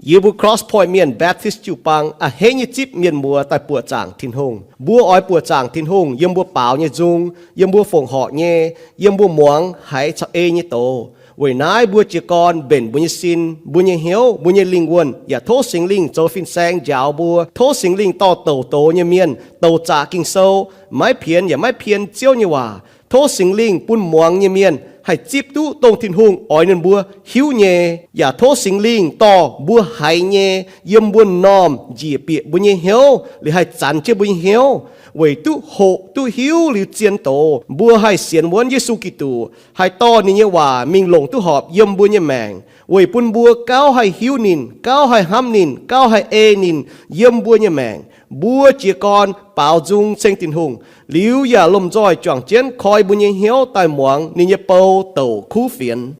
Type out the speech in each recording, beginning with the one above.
Yie mbuo Cross Point Mienh Baptist jiu-baang a'hneiv nyei zipv mienh muoz daaih buoqc zaangc Tin-Hungh. Mbuo oix buoqc zaangc Tin-Hungh yiem mbuo baaux nyei nzung, yiem mbuo fongc horc nyei, yiem mbuo muangx haiz caux ei nyei doz. Weic naaiv mbuo jiez gorn mbenc mbuo nyei sin, mbuo nyei hnyouv, mbuo nyei lingh wuonh, yaac tov Singx Lingh zoux fin-saeng njaaux mbuo. Tov Singx Lingh dorh douc doz nyei mienh, douc zaqc Ging-Sou, maiv pienx yaac maiv pien Ziouv nyei waac. Tov Singx Lingh bun muangx nyei mienh haih zipv duqv dongh Tin-Hungh oix ninh mbuo hiuv nyei. Yaac tov Singx Lingh dorh mbuo haiz nyei yiem mbuo m'normh njiec bieqc mbuo nyei hnyouv, liuz haih zanx jienv mbuo nyei hnyouv, weic duqv hoqc duqv hiuv liuz zien doz, mbuo haih sienx wuonv Yesu Giduc, haih dorh ninh nyei waac mingh longc duqv horpc yiem mbuo nyei maengc, weic bun mbuo gauh haih hiuv ninh, gauh haih hnamv ninh, gauh haih ei ninh yiem mbuo nyei maengc. Mbuo jiez gorn baaux nzung ceng Tin-Hungh, liuz yaac lomh nzoih juangc jienv koi mbuo nyei hnyouv daaih muangx ninh nyei bou douc kuv fienx.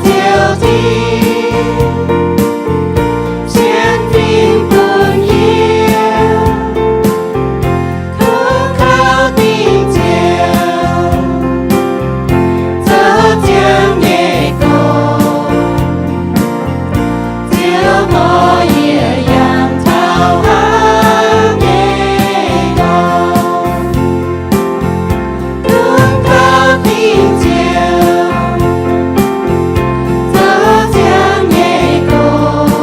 Ziouv Tin, sienx fim bun yie, kungx kaux dingc Ziouv, zoux ziangx nyei gong. Ziouv dorh yie yangh taux hnangv nyei dorngx. Kungx kaux dingc Ziouv, zoux ziangx nyei gong.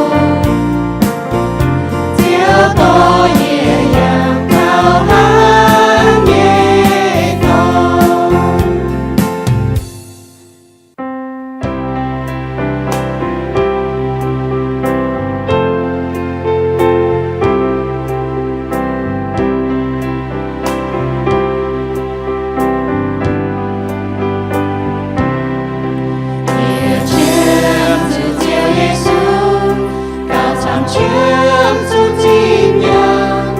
Ziouv dorh yie yangh taux hnangv nyei dorngx. Yie qiemx zuqc Ziouv Yesu, gauh camv qiemx zuqc zinh nyaanh,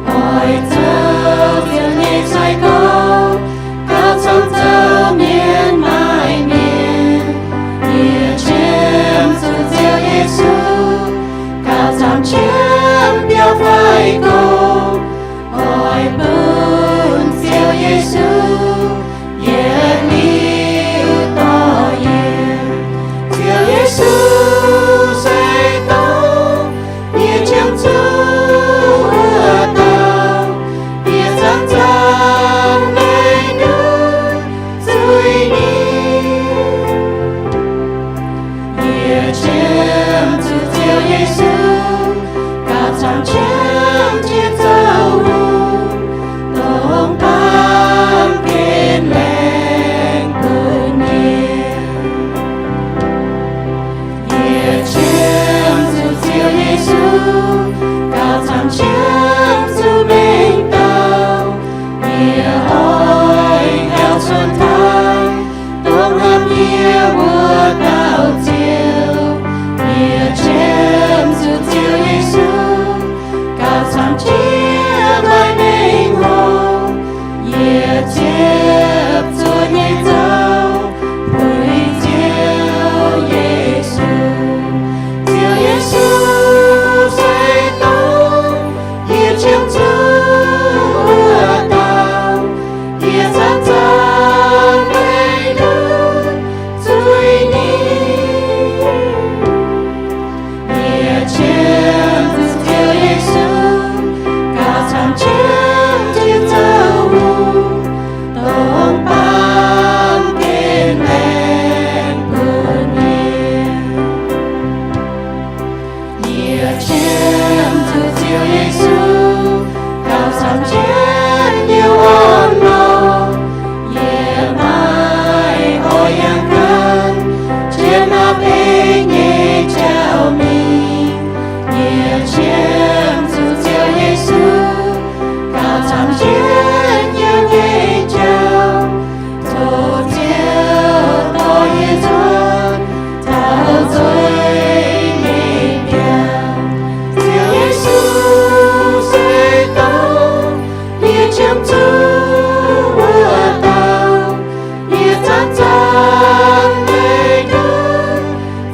oix zoux Ziouv nyei sai-gorx, gauh camv zoux mienh maaih mienh. Yie qiemx zuqc Ziouv Yesu, gauh camv qiemx biaux fai gong, oix bun Ziouv Yesu yietc liuz dorh yie. Ziouv Yesu se dongh yie qiemx zuqc wuov dauh, yie zanc-zanc leih ndutv zuiz nyei. Yie qiemx zuqc Ziouv Yesu, gauh camv qiemx jiex zoux hungh, dongh baamh gen laengz bun yie. Yie qiemx zuqc Ziouv Yesu, gauh camv qiemx zuqc mengh dauh, yie oix heuc cuotv taaih, dongh hnamv yie wuov dauh Ziouv. Yie qiemx zuqc Ziouv Yesu, gauh camv jiex maaih mengh hlo, yie ziepc zuoqv nyei zoux puix Ziouv Yesu. Ziouv Yesu se dongh yie qiemx zuqc wuov dauh, yie zanc-zanc leih ndutv zuiz nyei. Yie qiemx zuqc Ziouv Yesu, gauh camv qiemx jiex zoux hungh, dongh baamh gen laengz bun yie. Yie qiemx zuqc Ziouv Yesu, gauh camv jienv yie orn lorqc. Yie maiv oix yangh ganh, jienv naaiv beiv nyei jauv mingh. Yie qiemx zuqc Ziouv Yesu, gauh camv jienv yie nyei jauv, zoux Ziouv dorh yie nzuonx taux nzueic nyei biauv. Ziouv Yesu se dongh yie qiemx zuqc wuov dauh, yie zanc-zanc leih ndutv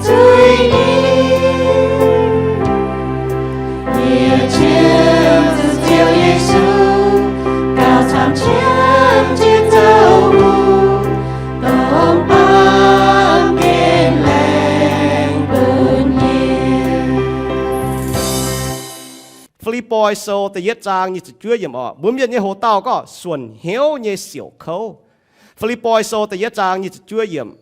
zuiz nyei. Yie qiemx zuqc Ziouv Yesu, gauh camv jienv jiex zoux hungh, dongh baamh gen laengz bun yie. Fi^lipv^poi Sou da'yietv zaang nyic ziepc juov yiemc oc. Mbuo Mienh nyei hoc-dauh gorngv suonc hnyouv nyei siouc kouv. Fi^lipv^poi Sou da'yietv zaang nyic ziepc juov yiemc.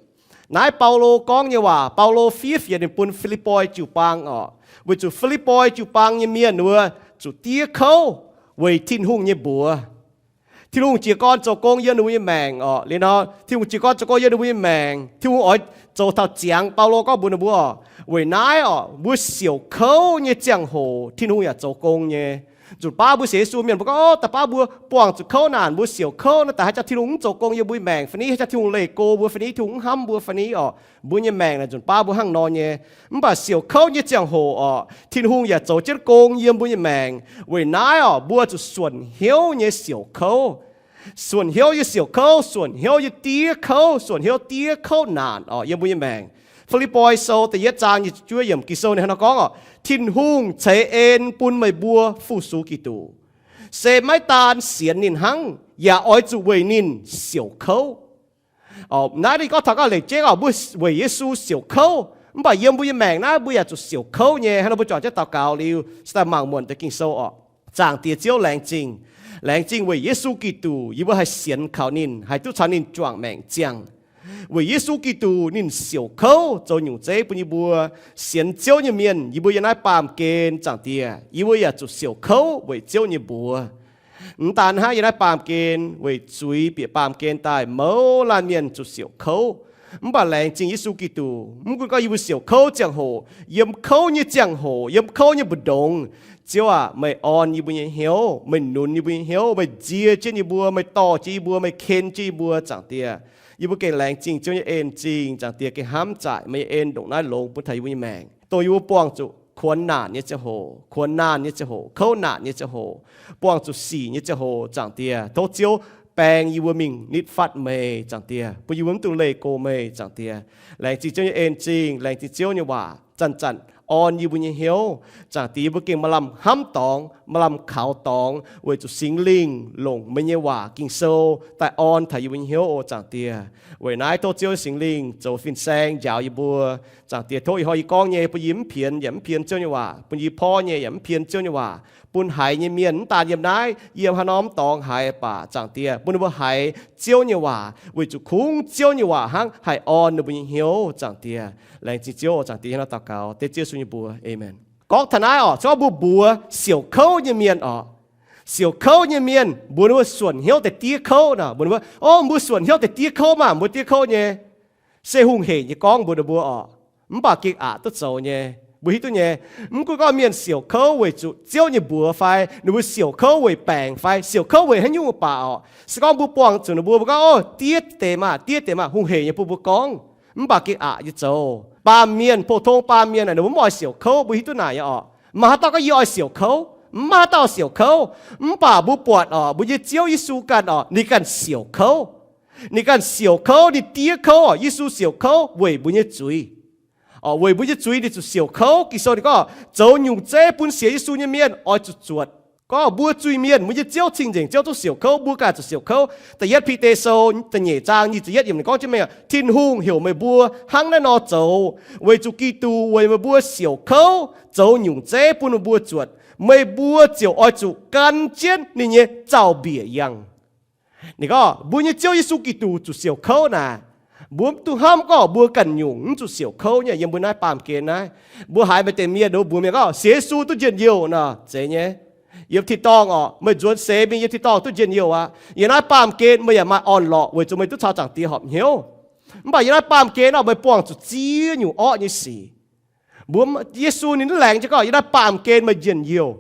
Naaiv Baulo gorngv nyei waac, Baulo fiev fienx ninh bun Fi^lipv^poi jiu-baang oc, weic zuqc Fi^lipv^poi jiu-baang nyei mienh wuov zuqc diev kouv weic Tin-Hungh nyei mbuox. Tin-Hungh jiez gorn zoux gong yiem ninh mbuo nyei maengc oc. Liuz nor, Tin-Hungh jiez gorn zoux gong yiem ninh mbuo nyei maengc. Tin-Hungh oix zoux taux ziangx, Baulo gorngv mbuox ninh mbuo oc, weic naaiv oc, mbuo siouc kouv nyei ziangh hoc Tin-Hungh yaac zoux gong nyei. Nzunc baav mbuo sienx Yesu mienh mbuo gorngv, da'faanh mbuo buangh zuqc kouv naanc, mbuo siouc kouv nor, da'faanh haaix jangx Tin-Hungh mv zoux gong yiem mbuo nyei maengc fai ni, haaix jangx Tin-Hungh leih go mbuo fai ni, Tin-Hungh mv hnamv mbuo fai ni oc. Mbuo nyei maengc naaic nzunc baav mbuo hnangv nor nyei. Mv baac siouc kouv nyei ziangh hoc oc, Tin-Hungh yaac zoux jienv gong yiem mbuo nyei maengc. Weic naaiv oc, mbuo zuqc suonc hnyouv nyei siouc kouv. Suonc hnyouv nyei siouc kouv, suonc hnyouv nyei diev kouv, suonc hnyouv diev kouv naanc oc, yiem mbuo nyei maengc. Fi^lipv^poi Sou da'yietv zaang nyic ziepc juov yiemc Ging-Sou ninh hnangv nor gorngv oc, Tin-Hungh ceix en bun meih mbuo fu-sux Giduc, se maiv daan sienx ninh hnangv, yaac oix zuqc weic ninh siouc kouv. Naaiv ninh gorngv taux gauh leiz jeiv oc, mbuo weic Yesu siouc kouv. Mv baac yiem mbuo nyei maengc naaiv mbuo yaac zuqc siouc kouv nyei. Hnangv nor mbuo juangc jienv daux gaux liuz, se daaih mangc muonc deix Ging-Sou oc. Zaangc Diex Ziouv, laengz zingh. Laengz zingh weic Yesu Giduc, yie mbuo haih sienx kaux ninh, haih duqv caux ninh juangc maengc ziangh. Weic Yesu Giduc ninh siouc kouv zoux nyungc zeiv bun yie mbuo. Sienx Ziouv nyei mienh, yie mbuo yiem naaiv baamh gen, Zaangc Diex, yie mbuo yaac zuqc siouc kouv weic Ziouv nyei mbuox. Mv daan hnangv, yiem naaiv baamh gen weic zuiz bieqc baamh gen daaih, mouz laanh mienh zuqc siouc kouv. Mv baac laengz zingh Yesu Giduc, mv gunv gorngv yie mbuo siouc kouv ziangh hoc, yiem kouv nyei ziangh hoc, yiem kouv nyei mbu'ndongx, Ziouv aac, meih orn yie mbuo nyei hnyouv, meih nunz yie mbuo nyei hnyouv, meih nzie jienv yie mbuo, meih dorh jienv yie mbuo, meih ken jienv yie mbuo, Zaangc Diex. Yie mbuo gengh laengz zingh Ziouv nyei en-zingh, Zaangc Diex, gengh hnamv zaaic meih nyei en ndongc naaiv longx bun taux yie mbuo nyei maengc, dongh yie mbuo buangh zuqc kuonx naanc nyei ziangh hoc, kuonx naanc nyei ziangh hoc, kouv naanc nyei ziangh hoc, buangh zuqc sic nyei ziangh hoc, Zaangc Diex, tov Ziouv baeng yie mbuo mingh nitv fatv meih, Zaangc Diex, bun yie mbuo mv dungx leih go meih, Zaangc Diex. Laengz zingh Ziouv nyei en-zingh, laengz zingh Ziouv nyei waac zanc-zanc orn yie mbuo nyei hnyouv, Zaangc Diex. Yie mbuo gengh maaih lamh hnamv dorngx, maaih lamh kaux dorngx, weic zuqc Singx Lingh longc meih nyei waac Ging-Sou daaih orn taux yie mbuo nyei hnyouv oc, Zaangc Diex. Weic naaiv tov Ziouv Singx Lingh zoux fin-saeng njaaux yie mbuo, Zaangc Diex. Tov ih hnoi yie gorngv nyei bun yie mv pienx yaac mv pien Ziouv nyei waac, bun yie porv nyei yaac mv pien Ziouv nyei waac, bun haiz nyei mienh mv daan yiem naaiv, yiem haaix norm dorngx haiz baac, Zaangc Diex, bun ninh mbuo haiz Ziouv nyei waac, weic zuqc kungx Ziouv nyei waac hnangv haih orn ninh mbuo nyei hnyouv, Zaangc Diex. Laengz zingh Ziouv oc, Zaangc Diex. Hnangv naaiv daux gaux dengv Ziouv Yesu nyei mbuox, aamen. Gorngv taux naaiv oc, se gorngv mbuo mbuox siouc kouv nyei mienh oc, siouc kouv nyei mienh mbuox ninh mbuo suonc hnyouv deix diev kouv nor, mbuox ninh mbuo, o, mbuo suonc hnyouv deix diev kouv maah, mbuo diev kouv nyei. Se hungh heic nyei gorngv mbuox ninh mbuo oc, mv baac gengh aqc duqv zoux nyei. Mbuo hiuv duqv nyei, mv gunv gorngv mienh siouc kouv weic zuqc Ziouv nyei mbuox fai ninh mbuo siouc kouv weic baengc fai siouc kouv weic haaix nyungc baac oc, se gorngv mbuo buangh zuqc ninh mbuo, mbuo gorngv, o, diev deix maah, diev deix maah, hungh heic nyei bun mbuo gorngv, mv baac gengh aqc nyei zoux. Baamh mienh, pou-tong baamh mienh naaic, ninh mbuo mv oix siouc kouv, mbuo hiuv duqv naaic nyei oc. Maaih haaix dauh gorngv yie oix siouc kouv? Mv maaih haaix dauh siouc kouv. Mv baac mbuo buatc oc, mbuo nyei Ziouv Yesu ganh oc, ninh ganh siouc kouv. Ninh ganh siouc kouv, ninh diev kouv oc. Yesu siouc kouv weic mbuo nyei zuiz. Weic mbuo nyei zuiz ninh zuqc siouc kouv. Ging-Sou ninh gorngv, zoux nyungc zeiv bun sienx Yesu nyei mienh oix zuqc zuotc. Gorngv mbuo zuiz-mienh, mbuo nyei Ziouv, cing-nzengc Ziouv, duqv siouc kouv, mbuo ganh zuqc siouc kouv. Da'yietv Bide Sou da'nyeic zaang nyic ziepc yietv yiemc ninh gorngv jienv mengh, Tin-Hungh heuc meih mbuo hnangv naaiv nor zoux, weic zuqc Giduc weic meih mbuo siouc kouv, zoux nyungc zeiv bun meih mbuo zuotc. Meih mbuo ziouc oix zuqc gan jienv ninh nyei zaux-mbiec yangh. Ninh gorngv mbuo nyei Ziouv Yesu Giduc zuqc siouc kouv naaic, mbuo mv dungx hnamv gorngv mbuo ganh nyungc mv zuqc siouc kouv nyei. Yiem mbuo naaiv baamh gen naaiv, mbuo haiz maaih deix mienh mbuox mienh gorngv sienx Yesu duqv njien-youh nor, zeiz nyei. Yiem tin-dorngh oc, meih nzuonx seix mingh yiem tin-dorngh duqv njien-youh aqv. Yiem naaiv baamh gen meih yaac maaih orn-lorqc weic zuqc meih duqv caux Zaangc Diex horpc hnyouv. Mv baac yiem naaiv baamh gen nor meih buangh zuqc ziex nyungc orqv nyei sic. Mbuo, Yesu ninh mv laengz jienv gorngv yiem naaiv baamh gen meih njien-youh.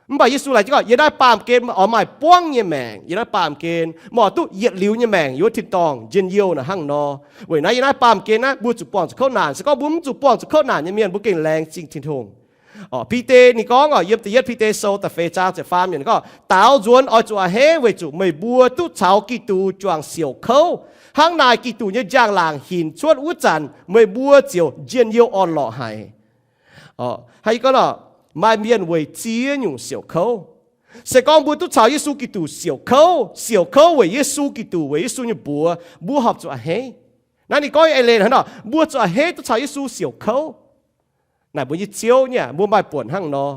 Mv baac Yesu laengz jienv gorngv yiem naaiv baamh gen meih oix maaih buangv nyei maengc. Yiem naaiv baamh gen meih oix duqv yietc liuz nyei maengc yiem wuov tin-dorngh, njien-youh naaic hnangv nor. Weic naaiv yiem naaiv baamh gen naaiv mbuo zuqc buangh zuqc kouv naanc. Se gorngv mbuo mv zuqc buangh zuqc kouv naanc nyei mienh, mbuo gengh laengz zingh Tin-Hungh. Orqc, Bide ninh gorngv oc, yiem da'yietv Bide Sou da'feix zaang ziepc faam yiemc ninh gorngv, daaux nzuonx oix zuqc a'hneiv weic zuqc meih mbuo duqv caux Giduc juangc siouc kouv. Hnangv naaic Giduc nyei njang-laangc hinc cuotv wuov zanc meih mbuo ziouc njien-youh orn-lorqc haic. Orqc, haaix gorngv oc, maaih mienh weic ziex nyungc siouc kouv. Se gorngv mbuo duqv caux Yesu Giduc siouc kouv, siouc kouv weic Yesu Giduc, weic Yesu nyei mbuox, mbuo horpc zuqc a'hneiv. Naaiv ninh gorngv nyei eix leiz hnangv nor, mbuo zuqc a'hneiv duqv caux Yesu siouc kouv. Naaic mbuo nyei Ziouv nyei, mbuo maaih buonc hnangv nor.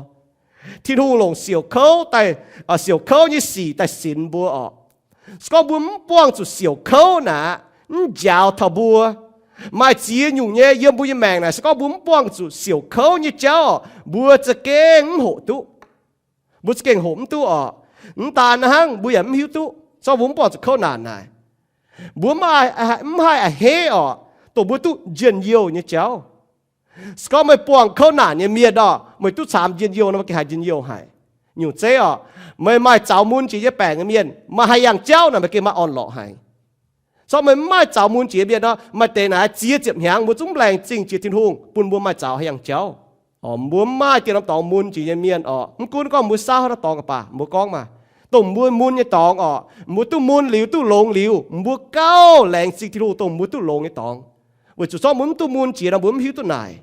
Tin-Hungh longc siouc kouv daaih, siouc kouv nyei sic daaih sinx mbuo orqc. Se gorngv mbuo mv buangh zuqc siouc kouv naaic, mv njaaux taux mbuo. Maaih ziex nyungc nyei yiem mbuo nyei maengc naaic, se gorngv mbuo mv buangh zuqc siouc kouv nyei jauv orqc, mbuo za'gengh mv hoqc duqv. Mbuo za'gengh hoqc mv duqv orqc. Mv daan hnangv, mbuo yaac mv hiuv duqv, se gorngv mbuo mv buangh zuqc kouv naanc naaic, mbuo mv haih a'hneiv orqc, dongh mbuo duqv njien-youh nyei jauv. Se gorngv meih buangh kouv naanc nyei mienh orqc, meih duqv caamx njien-youh nor, meih gengh haih njien-youh haic. Nyungc zeiv orqc, meih maaih zaux mun jiex nyei baengc nyei mienh, maaih haaix yangh jauv naaic meih gengh maaih orn-lorqc haic. Se gorngv meih mv maaih zaux mun jiex mienh nor, maaih deix naaic ziex ziepc hnyangx mbuo zungv mv laengz zingh jiex Tin-Hungh bun mbuo maaih zaux haaix yangh jauv. Orqc, mbuo mv maaih dien norm dorngx mun jiex nyei mienh orqc, mv gunv gorngv mbuo saauv haaix norm dorngx baac, mbuo gorngv maah, dongh mbuo mun nyei dorngx orqc, mbuo duqv mun liuz, duqv longx liuz, mbuo gauh laengz zingh Tin-Hungh dongh mbuo duqv longx nyei dorngx. Weic zuqc zorqv mbuo mv duqv mun jiex nor, mbuo mv hiuv duqv naaic.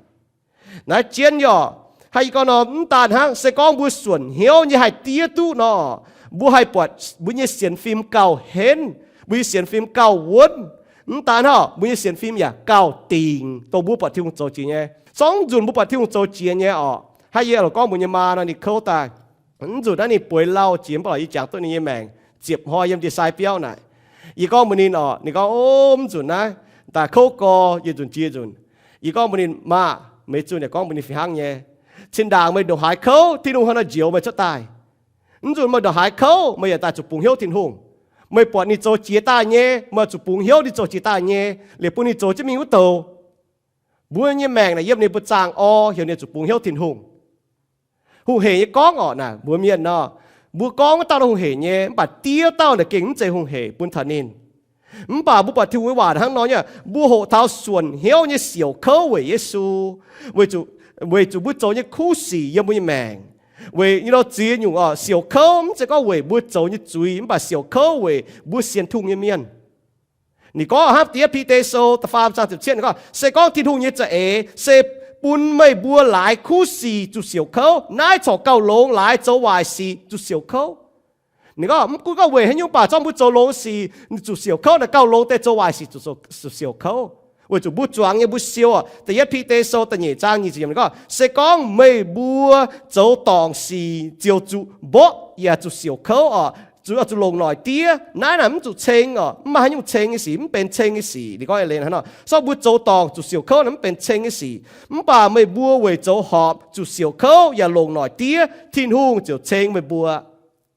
Naaiv jien yaac haih gorngv nor, mv daan hnangv, se gorngv mbuo suonc hnyouv nyei haih diev duqv nor, mbuo haih buatc mbuo nyei sienx fim gauh henv, mbuo nyei sienx fim gauh wuonv. Mv daan hnangv, mbuo nyei sienx fim yaac gauh dingc, dongh mbuo buatc Tin-Hungh zoux jiex nyei. Zorqv nzunc mbuo buatc Tin-Hungh zoux jiex nyei orqc, hnangv yie oix gorngv mbuo nyei maa nor, ninh kouv daaih. Mv nzunc naaiv ninh bueix lauh jiex, mv baac yie jangx duqv ninh nyei maengc ziepc hnoi yiem ndie-sai biauv naaic. Yie gorngv mbuox ninh orqc, ninh gorngv, O, mv nzunc naaiv daaih kouv gau, yietc nzunc jiex nzunc. Yie gorngv mbuox ninh, Maah, meih zunh yaac gorngv mbuox ninh fih hnangv nyei. Cin-ndaangc meih ndongc haaix kouv, Tin-Hungh hnangv nor njoux meih cuotv daaih. Mv nzunc meih ndongc haaix kouv, meih yaac daaih zuqc bungx hnyouv Tin-Hungh. Meih buatc ninh zoux jiex daaih nyei, meih zuqc bungx hnyouv ninh zoux jiex daaih nyei, liuz bun ninh zoux jienv mingh wuov douc. Mbuo nyei maengc naaic yiem ninh mbuo zaangh orv, heuc ninh zuqc bungx hnyouv Tin-Hungh. Hungh hec nyei gorngv orqc naaic, mbuo mienh nor, mbuo gorngv wuov dauh hungh hec nyei, mv baac diev dauh naaic gengh mv zeiz hungh hec bun taux ninh. Mv baac mbuo buatc Tin-Hungh nyei waac hnangv nor nyei, mbuo hoqc taux suonc hnyouv nyei siouc kouv weic Yesu, weic zuqc, weic zuqc mbuo zoux nyei kuv sic yiem mbuo nyei maengc. Weic nyei nor ziex nyungc orqc, siouc kouv mv zeiz gorngv weic mbuo zoux nyei zuiz, mv baac siouc kouv weic mbuo sienx Tin-Hungh nyei mienh. Ninh gorngv hnangv da'yietv Bide Sou da'faam zaang ziepc cietv, ninh gorngv, Se gorngv Tin-Hungh nyei za'eix se bun meih mbuo laaix kuv sic zuqc siouc kouv, naaiv corc gauh longx laaix zoux waaic sic zuqc siouc kouv. Ninh gorngv mv gunv gorngv weic haaix nyungc baac zorqv mbuo zoux longx sic zuqc siouc kouv naaic gauh longx deix zoux waaic sic zuqc siouc kouv. Weic zuqc mbuo zuangx nyei mbuo siou orqc, da'yietv Bide Sou da'nyeic zaang nyic ziepc yiemc ninh gorngv, Se gorngv meih mbuo zoux dorngc sic ziouc zuqc mborqv yaac zuqc siouc kouv orqc, zuqc, zuqc longc noic diev. Naaiv naaic mv zuqc ceng orqc, mv maaih haaix nyungc ceng nyei sic, mv benx ceng nyei sic. Ninh gorngv eix leiz hnangv nor, zorqv mbuo zoux dorngc zuqc siouc kouv naaic mv benx ceng nyei sic. Mv baac meih mbuo weic zoux horpc zuqc siouc kouv yaac longc noic diev, Tin-Hungh ziouc ceng meih mbuo.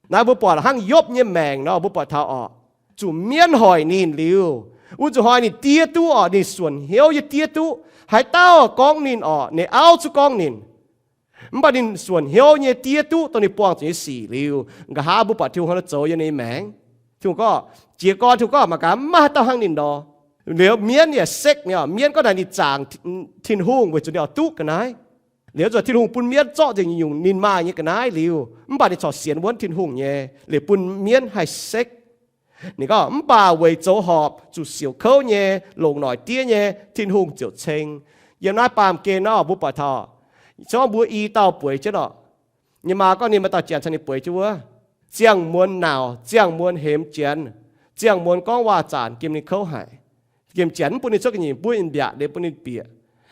Naaiv mbuo buatc hnangv Yopv nyei maengc nor, mbuo buatc taux orqc, zuqc mienv hoic ninh liuz, wuov zuqc hnoi ninh diev duqv orqc, ninh suonc hnyouv nyei diev duqv. Haaix dauh gorngv ninh orqc, ninh auv zungv gorngv ninh. Mv baac ninh suonc hnyouv nyei diev duqv dongh ninh buangh zuqc nyei sic liuz, nqa'haav mbuo buatc Tin-Hungh hnangv nor zoux yiem ninh nyei maengc. Tin-Hungh gorngv, jiez gorn Tin-Hungh gorngv mangc gaax mv maaih haaix dauh hnangv ninh nor. Liuz mienv yaac sekv nyei, mienv gorngv naaic ninh zaangc Tin-Hungh weic zuqc ninh oix duqv ga'naaiv. Liuz zuqc Tin-Hungh bun mienv zorqv nzengc nyungc-nyungc ninh maaih nyei ga'naaiv liuz, mv baac ninh corc sienx wuonv Tin-Hungh nyei, liuz bun mienv haih sekv. Ninh gorngv, Mv baac weic zoux horpc zuqc siouc kouv nyei, longc noic diev nyei, Tin-Hungh ziouc ceng. Yiem naaiv baamh gen nor mbuo buatc taux, se gorngv mbuo i dauh bueix jienv orqc, nyei maa gorngv ninh maaih dauh janx caux ninh bueix jienv wuov, ziangh muonz nauc, ziangh muonz hemx janx, ziangh muonz gorngv waac-zaanc gemh ninh kouv haic. Gemh janx mv bun ninh cuotv ga'nyiec, mbuov ninh mbiaatc liuz bun ninh bieqc.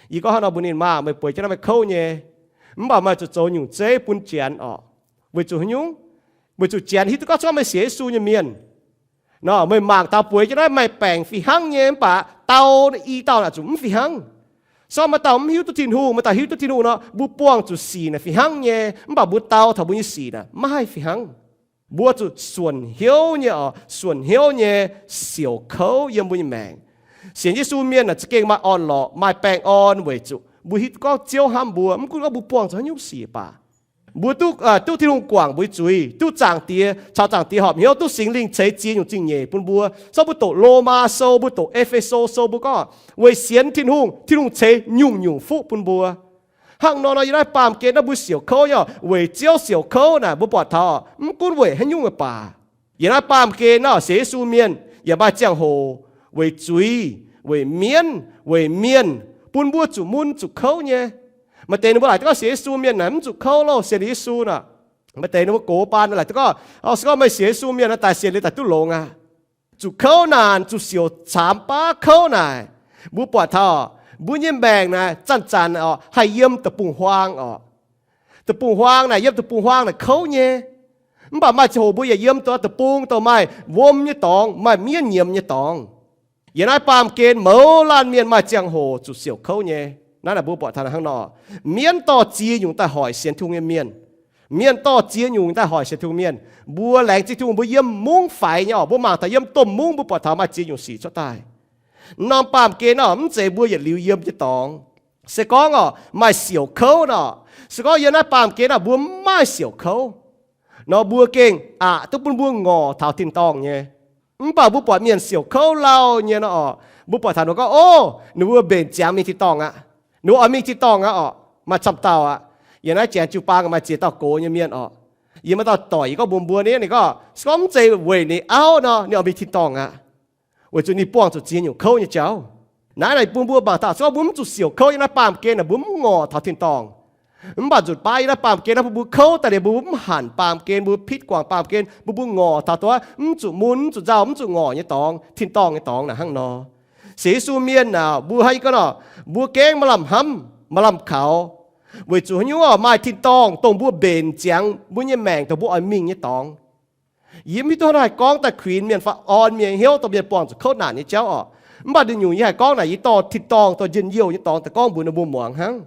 Yie gorngv hnangv nor mbuox ninh, Maah, meih bueix jienv naaiv meih kouv nyei, mv baac meih zuqc zoux nyungc zeiv bun janx orqc. Weic zuqc haaix nyungc? Weic zuqc janx hiuv duqv gorngv, se gorngv meih sienx Yesu nyei mienh nor, meih mangc taux bueix jienv naaiv maaih baengc fih hnangv nyei, mv baac dau i dauh naaic zuqc mv fih hnangv. Se gorngv maaih dauh mv hiuv duqv Tin-Hungh, maaih dauh hiuv duqv Tin-Hungh nor, mbuo buangh zuqc sic naaic fih hnangv nyei, mv baac mbuo dau taux mbuo nyei sic naaic maiv haih fih hnangv. Mbuo zuqc suonc hnyouv nyei orqc, suonc hnyouv nyei siouc kouv yiem mbuo nyei maengc. Sienx Yesu mienh naaic za'gengh maaih orn-lorqc, maaih baengh orn weic zuqc mbuo hiuv duqv gorngv Ziouv hnamv mbuo, mv gunv gorngv mbuo buangh zuqc haaix nyungc sic baac, mbuo duqv, duqv Tin-Hungh guangc mbuo nyei zuiz, duqv Zaangc Diex, caux Zaangc Diex horpc hnyouv, duqv Singx Lingh ceix ziex nyungc zingh nyeic bun mbuo. Se gorngv mbuo doqc Lomaa Sou, mbuo doqc E^fe^so Sou, mbuo gorngv, Weic sienx Tin-Hungh, Tin-Hungh ceix nyungc-nyungc fuqv bun mbuo. Hnangv nor nor, yiem naaiv baamh gen naaiv mbuo siouc kouv nyei orqc, weic Ziouv siouc kouv naaic mbuo buatc taux mv gunv weic haaix nyungc baac, yiem naaiv baamh gen naaiv sienx Yesu mienh yaac maaih ziangh hoc weic zuiz, weic mienv, weic mienh, bun mbuo zuqc mun zuqc kouv nyei. Maaih deix ninh mbuo laaic duqv gorngv sienx Yesu mienh naaic mv zuqc kouv loh, sienx Yesu naaic. Maaih deix ninh mbuo gox baan laaic duqv gorngv, Se gorngv meih sienx Yesu mienh naaic daaih sienx liuz daaih duqv longx aqv. Zuqc kouv naanc, zuqc siouc caamx baav kouv naaic, mbuo buatc taux mbuo nyei maengc naaic zanc-zanc orqc haih yiem deic-bung-huaang orqc. Deic-bung-huaang naaic, yiem deic-bung-huaang naaic kouv nyei. Mv baac maaih ziangh hoc mbuo yaac yiem deic-bung, dongh maaih wuom nyei dorngx, maaih mienv nyiemz nyei dorngx. Yiem naaiv baamh gen mouz laanh mienh maaih ziangh hoc zuqc siouc kouv nyei. Naaiv naaic mbuo buatc taux hnangv nor, mienv dorh ziex nyungc daaih hoic sienx Tin-Hungh nyei mienh. Mienh dorh ziex nyungc daaih hoic sienx Tin-Hungh mienh. Mbuo laengz zingh Tin-Hungh mbuo yiem mungv faix nyei orqc, mbuo mangc taux yiem domh mungv mbuo buatc taux maaih ziex nyungc sic cuotv daaih. Norm baamh gen orqc, mv zeiz mbuo yietc liuz yiem nyei dorngx. Se gorngv orqc maaih siouc kouv nor, se gorngv yiem naaiv baamh gen naaic mbuo mv maaih siouc kouv nor, mbuo gengh aqc duqv bun mbuo ngorc taux tin-dorngh nyei. Mv baac mbuo buatc mienh siouc kouv lauh nyei nor orqc, mbuo buatc taux ninh mbuo gorngv, Ov, ninh mbuo mbenc ziangx mingh tin-dorngh aqv. Ninh mbuo oix mingh tin-dorngh aqv orqc, maaih camv dauh aqv. Yiem naaiv janx jiu-baang maaih ziex dauh gox nyei mienh orqc. Yie maaih dauh doic yie gorngv mbuox mbuo ni, ninh gorngv se gorngv mv zeiz weic ninh auv nor ninh oix mingh tin-dorngh aqv. Weic zuqc ninh buangh zuqc ziex nyungc kouv nyei jauv. Naaiv naaic bun mbuo mangc taux, se gorngv mbuo mv zuqc siouc kouv yiem naaiv baamh gen naaic, mbuo mv ngorc taux tin-dorngh. Mv baac nzunc baav yiem naaiv baamh gen naaiv, bun mbuo kouv daaih liuz, mbuo mv hanc baamh gen, mbuo pitv guangc baamh gen, mbuo mbuo ngorc taux duqv mv zuqc mun, mv zuqc nzauh, mv zuqc ngorc nyei dorngx, tin-dorngh nyei dorngx naaic hnangv nor. Sienx Yesu mienh naaic, mbuo hnangv yie gorngv nor, mbuo gengh maaih lamh hnamv, maaih lamh kaux. Weic zuqc haaix nyungc orqc, maaih tin-dorngh dongh mbuo mbenc ziangx mbuo nyei maengc dongh mbuo oix mingh nyei dorngx. Yie mv hiuv duqv hnangv haaix gorngv daaih kuinx mienh fai orn mienh hnyouv dongh mienh buangh zuqc kouv naanc nyei jauv orqc. Mv baac nduqc nyungc yie haih gorngv naaic, yie dorh tin-dorngh, dorh njien-youh nyei dorngx daaih gorngv mbuox ninh mbuo muangx hnangv.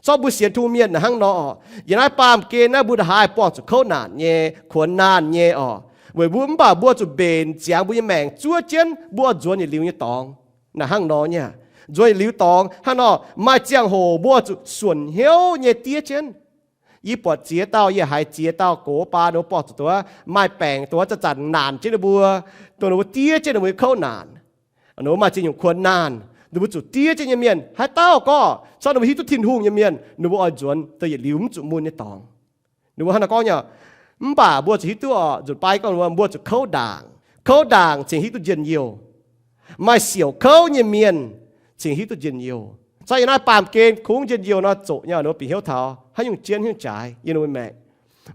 Corc mbuo sienx Tin-Hungh mienh naaic hnangv nor orqc, yiem naaiv baamh gen naaiv mbuo ndongc haaix buangh zuqc kouv naanc nyei, kuonx naanh nyei orqc, weic mbuo mv baac mbuo zuqc mbenc ziangx mbuo nyei maengc zuov jienv mbuo oix nzuonx yietc liuz nyei dorngx. Naaic hnangv nor nyei, nzuonx yietc liuz dorngx hnangv nor, maaih ziangh hoc mbuo zuqc suonc hnyouv nyei diev jienv. Yie buatc ziex dauh, yie haiz ziex dauh gox baa ninh mbuo buangh zuqc dongh maaih baengc dongh zanc-zanc naanc jienv ninh mbuo, dongh ninh mbuo diev jienv ninh mbuo nyei kouv naanc. Ninh mbuo maaih ziex nyungc kuonx naanh, ninh mbuo zuqc diev jienv nyei mienh haaix dauh gorngv, corc ninh mbuo hiuv duqv Tin-Hungh nyei mienh, ninh mbuo oix nzuonx dongh yietc liuz mv zuqc mun nyei dorngx. Ninh mbuo hnangv naaiv gorngv nyei. Mv baac mbuo zuqc hiuv duqv oc, nzunc baav gorngv mbuo zuqc kouv ndaangc. Kouv ndaangc cingx hiuv duqv njien-youh. Maaih siouc kouv nyei mienh cingx hiuv duqv njien-youh. Corc yiem naaiv baamh gen kungx njien-youh nor zoqc nyei, ninh mbuo bieqc hnyouv taux haaix nyungc jienv haaix nyungc jaaix yiem ninh mbuo maengc.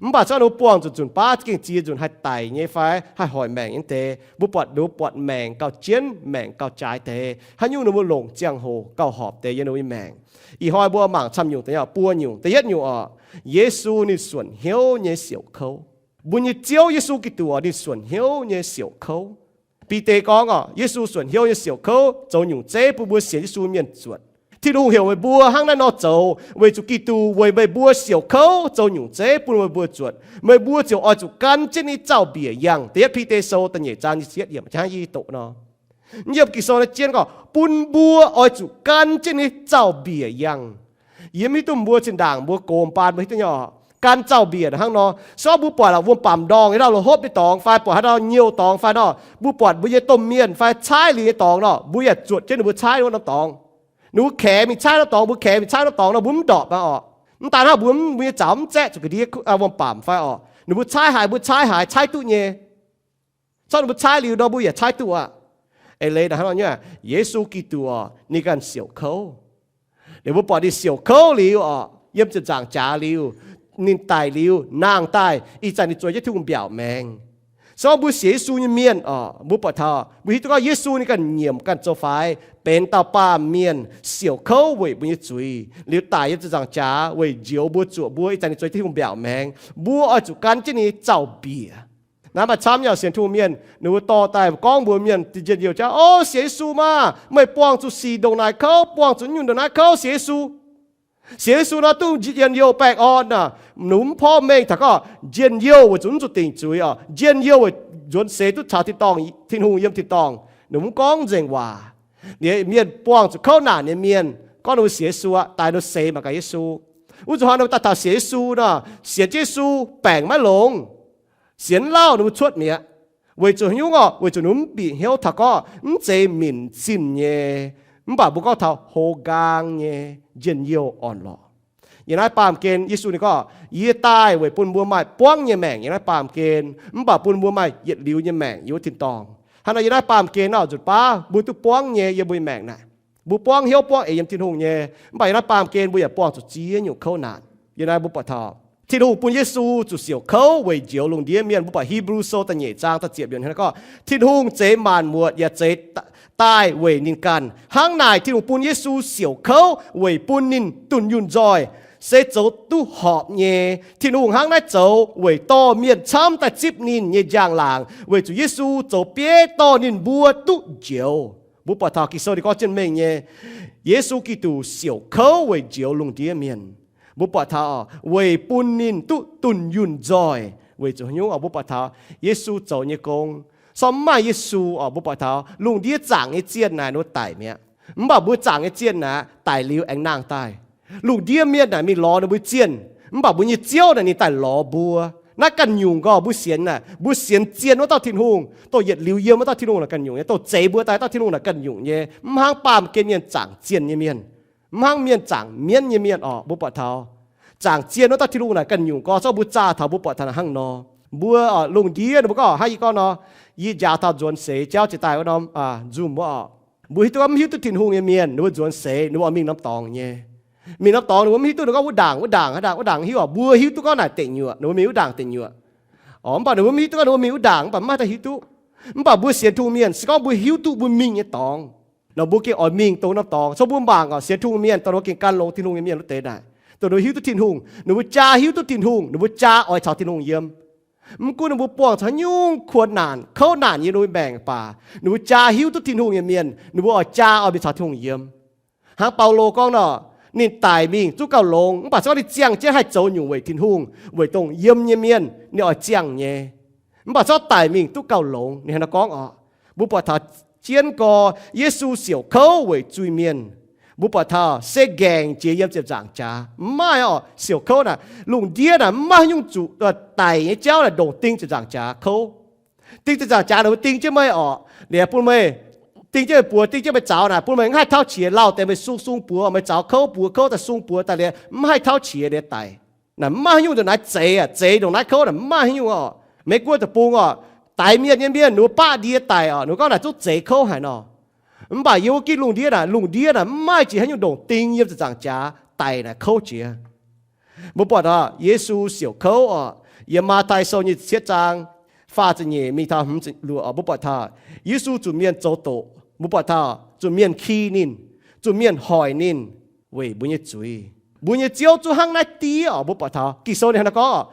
Mv baac corc ninh mbuo buangh zuqc nzunc baav za'gengh ziex nzunc haih daic nyei fai haih hoic maengc nyei deix, mbuo buatc ninh mbuo buatc maengc gauh jienv, maengc gauh jaaix deix, haaix nyungc ninh mbuo longc ziangh hoc gauh horpc deix yiem ninh mbuo nyei maengc. Ih hnoi mbuo mangc camv nyungc deix, buo nyungc. Da'yietv nyungc oc, Yesu ninh suonc hnyouv nyei siouc kouv. Mbuo nyei Ziouv Yesu Giduc ninh suonc hnyouv nyei siouc kouv. Bide gorngv oc, Yesu suonc hnyouv nyei siouc kouv zoux nyungc zeiv bun mbuo sienx Yesu mienh zuotc. Tin-Hungh heuc meih mbuo hnangv naaiv nor zoux weic zuqc Giduc weic meih mbuo siouc kouv zoux nyungc zeiv bun meih mbuo zuotc. Meih mbuo ziouc oix zuqc gan jienv ninh zaux-mbiec yangh. Da'yietv Bide Sou da'nyeic zaang nyic ziepc yietv yiemc hnangv yie doqc nor. Yiem Ging-Sou naaiv jienv gorngv bun mbuo oix zuqc gan jienv ninh zaux-mbiec yangh. Yie mv hiuv duqv mbuo zinh ndaangc mbuo gox baan mbuo hiuv duqv nyei oc, gan zaux-mbiec hnangv nor. Se gorngv mbuo buatc wuom-bamc ndorngh, haaix dauh lorz hopv nyei dorngx fai buatc haaix dauh nyouh dorngx fai nor, mbuo buatc mbuo nyei domh mienh fai caaiv liuz nyei dorngx nor, mbuo yaac zuotc jienv ninh mbuo caaiv wuov norm dorngx. Ninh mbuo kaex mingh caaiv norm dorngx, mbuo kaex mingh caaiv norm dorngx nor, mbuo mv ndorpc aqv oc. Mv daan hnangv mbuo mv, mbuo nyei zaux mv zaeqv zuqc ga'ndiev wuom-bamc fai oc, ninh mbuo caaiv haaix mbuo caaiv haaix, caaiv duqv nyei. Corc ninh mbuo caaiv liuz nor mbuo yaac caaiv duqv aqv. Eix leiz hnangv nor nyei, Yesu Giduc oc, ninh ganh siouc kouv. Liuz mbuo buatc ninh siouc kouv liuz oc, yiem ziepc nzaangc jaax liuz, ninh daic liuz, nangh daaih, ih zanc ninh zueiz jienv Tin-Hungh mbiaauc maengx. Se gorngv mbuo sienx Yesu nyei mienh oc, mbuo buatc taux, mbuo hiuv duqv gorngv Yesu ninh ganh nyiemc ganh zoux faix, benx dauh baamh mienh siouc kouv weic mbuo nyei zuiz, liuz daic yiem ziepc nzaangc jaax weic njoux mbuo, zuoqc mbuo, ih zanc ninh zueiz jienv Tin-Hungh mbiaauc maengx. Mbuo oix zuqc gan jienv ninh zaux-mbiec. Naaiv maaih camv nyei sienx Tin-Hungh mienh, ninh mbuo dorh daaih gorngv mbuox mienh njien-youh jauv, O, sienx Yesu maah! Meih buangh zuqc sic ndongc naaic kouv, buangh zuqc nyungc ndongc naaiv kouv, sienx Yesu. Sienx Yesu nor duqv njien-youh baengh orn aac. Ninh mv porv mengh taux gorngv njien-youh weic zuqc mv zuqc dingc zuiz oc, njien-youh weic nzuonx seix duqv caux tin-dorngh, Tin-Hungh yiem tin-dorngh. Ninh mv gorngv nzengc waac. Liuz mienh buangh zuqc kouv naanc nyei mienh gorngv ninh mbuo sienx Yesu aqv, daaih ninh mbuo seix mangc gaax Yesu. Wuov zuqc hnoi ninh mbuo daaih taux sienx Yesu nor, sienx jienv Yesu baengc maiv longx. Sienx lauh ninh mbuo cuotv mi'aqv. Weic zuqc haaix nyungc oc? Weic zuqc ninh mbuo mv bieqc hnyouv taux gorngv mv zeiz minc zinh nyei, mv baac mbuo gorngv taux hlo nqaang nyei njien-youh orn-lorqc. Yiem naaiv baamh gen Yesu ninh gorngv, Yie daaih weic bun mbuo maaih buangv nyei maengc yiem naaiv baamh gen, mv baac bun mbuo maaih yietc liuz nyei maengc yiem wuov tin-dorngh. Hnangv nor yiem naaiv baamh gen nor nzunc baav mbuo duqv buangv nyei yiem mbuo nyei maengc naaic. Mbuo buangv hnyouv buangv eix yiem Tin-Hungh nyei, mv baac yiem naaiv baamh gen mbuo yaac buangh zuqc ziex nyungc kouv naanc. Yiem naaiv mbuo buatc taux Tin-Hungh bun Yesu zuqc siouc kouv weic njoux lungh ndiev mienh. Mbuo buatc Hipv^lu Sou da'nyeic zaang da'ziepc yiemc hnangv naaiv gorngv, Tin-Hungh zeix maanc muotc yaac zeix daaih weic ninh ganh. Hnangv naaic Tin-Hungh bun Yesu siouc kouv weic bun ninh dunh yunh nzoih, se zoux duqv horpc nyei. Tin-Hungh hnangv naaiv zoux weic dorh mienh camv daaih zipv ninh nyei njang-laangc, weic zuqc Yesu zoux bieiv dorh ninh mbuo duqv njoux. Mbuo buatc taux Ging-Sou ninh gorngv jienv mengh nyei, Yesu Giduc siouc kouv weic njoux lungh ndiev mienh. Mbuo buatc taux weic bun ninh duqv dunh yunh nzoih. Weic zuqc haaix nyungc oc? Mbuo buatc taux Yesu zoux nyei gong, se gorngv mv maaih Yesu oc, mbuo buatc taux lungh ndiev zaangc nyei zienh naaic ninh mbuo daic mi'aqv. Mv baac mbuo zaangc nyei zienh naaic daic liuz aengx nangh daaih. Lungh ndiev mienh naaic mingh lorz ninh mbuo zienh, mv baac mbuo nyei Ziouv naaic ninh daaih lorz mbuo. Naaiv ganh nyungc gorngv mbuo sienx naaic, mbuo sienx zien wuov dauh Tin-Hungh, dongh yietc liuz yiem wuov dauh Tin-Hungh naaic ganh nyungc nyei, dongh zeix mbuo daaih dauh Tin-Hungh naaic ganh nyungc nyei, mv hnangv baamh gen mienh zaangc zienh nyei mienh, mv hnangv mienh zaangc mienv nyei mienh oc. Mbuo buatc taux zaangc zienh wuov dauh Tin-Hungh naaic ganh nyungc gorngv, se gorngv mbuo zaah taux mbuo buatc taux naaic hnangv nor. Mbuo lungh ndiev ninh mbuo gorngv hnangv yie gorngv nor, yie njaaux taux nzuonx seix jauv jiex daaih wuov norm Zoom wuov oc. Mbuo hiuv duqv gorngv mv hiuv duqv Tin-Hungh nyei mienh, ninh mbuo nzuonx seix, ninh mbuo oix mingh norm dorngx nyei. Mingh norm dorngx ninh mbuo mv hiuv duqv, ninh gorngv wuov ndaangc, wuov ndaangc, wuov ndaangc, wuov ndaangc hiuv oc. Mbuo hiuv duqv gorngv naaic deic nyuoqc, ninh mbuo mingh wuov ndaangc deic nyuoqc. Oc, mv baac ninh mbuo mv hiuv duqv gorngv ninh mbuo mingh wuov ndaangc, mv baac mv maaih haaix dauh hiuv duqv. Mv baac mbuo sienx Tin-Hungh mienh se gorngv mbuo hiuv duqv mbuo mingh nyei dorngx, nor mbuo gengh oix mingh dongh norm dorngx. Cong mbuo mangc oc, sienx Tin-Hungh mienh dongh ninh mbuo gengh gan longx Tin-Hungh nyei mienh wuov deix naaic, dongh ninh mbuo hiuv duqv Tin-Hungh, ninh mbuo jaa hiuv duqv Tin-Hungh, ninh mbuo jaa oix caux Tin-Hungh yiem. Mv gunv ninh mbuo buangh caux haaix nyungc kuonx naanc, kouv naanc yiem ninh mbuo maengc baac, ninh mbuo jaa hiuv duqv Tin-Hungh nyei mienh, ninh mbuo oix jaa oix mingh caux Tin-Hungh yiem. Hnangv Baulo gorngv nor, ninh daic mingh zungv gauh longx, mv baac se gorngv ninh ziangh jienv haih zoux nyungc weic Tin-Hungh, weic dongh yiem nyei mienh ninh oix ziangh nyei. Mv baac se gorngv daic mingh duqv gauh longx, ninh hnangv naaiv gorngv oc. Mbuo buatc taux jienv gorx Yesu siouc kouv weic zuiz-mienh. Mbuo buatc taux se ngaengc jiex yiem ziepc nzaangc jaax. Mv maaih oc, siouc kouv naaic, lungh ndiev naaic mv maaih haaix nyungc zuqc daic nyei jauv naaic ndongc ding ziepc nzaangc jaax kouv. Ding ziepc nzaangc jaax naaic mbuo ding jienv meih oc, liuz bun meih ding jienv meih buoz, ding jienv meih zaux naaic, bun meih mv haih tauv qiex, lauh deix meih sung sung buoz, meih zaux kouv buoz, kouv daaih sung buoz daaih liuz mv haih tauv qiex liuz daic. Naaic mv maaih haaix nyungc ndongc naaiv zeix aac, zeix ndongc naaiv kouv naaic mv maaih haaix nyungc oc. Meiv Guoqv deic-bung oc, daix mienh nyei mienh ninh mbuo baqv ndie daic oc, ninh mbuo gorngv naaic zungv zeix kouv haic nor. Mv baac yiem wuov gitv lungh ndiev naaic, lungh ndiev naaic mv maaih jiex haaix nyungc ndongc ding yiem ziepc nzaangc jaax daic naaic kouv jiex. Mbuo buatc taux Yesu siouc kouv oc. Yiem Matv^tai Sou nyei cietv zaang faah ziepc nyeic mingh taux hmz ziepc luoqc oc, mbuo buatc taux Yesu zuqc mienh zoux doqc, mbuo buatc taux zuqc mienh ki ninh, zuqc mienh hoic ninh weic mbuo nyei zuiz. Mbuo nyei Ziouv zungv hnangv naaiv diev oc. Mbuo buatc taux Ging-Sou ninh hnangv naaiv gorngv oc,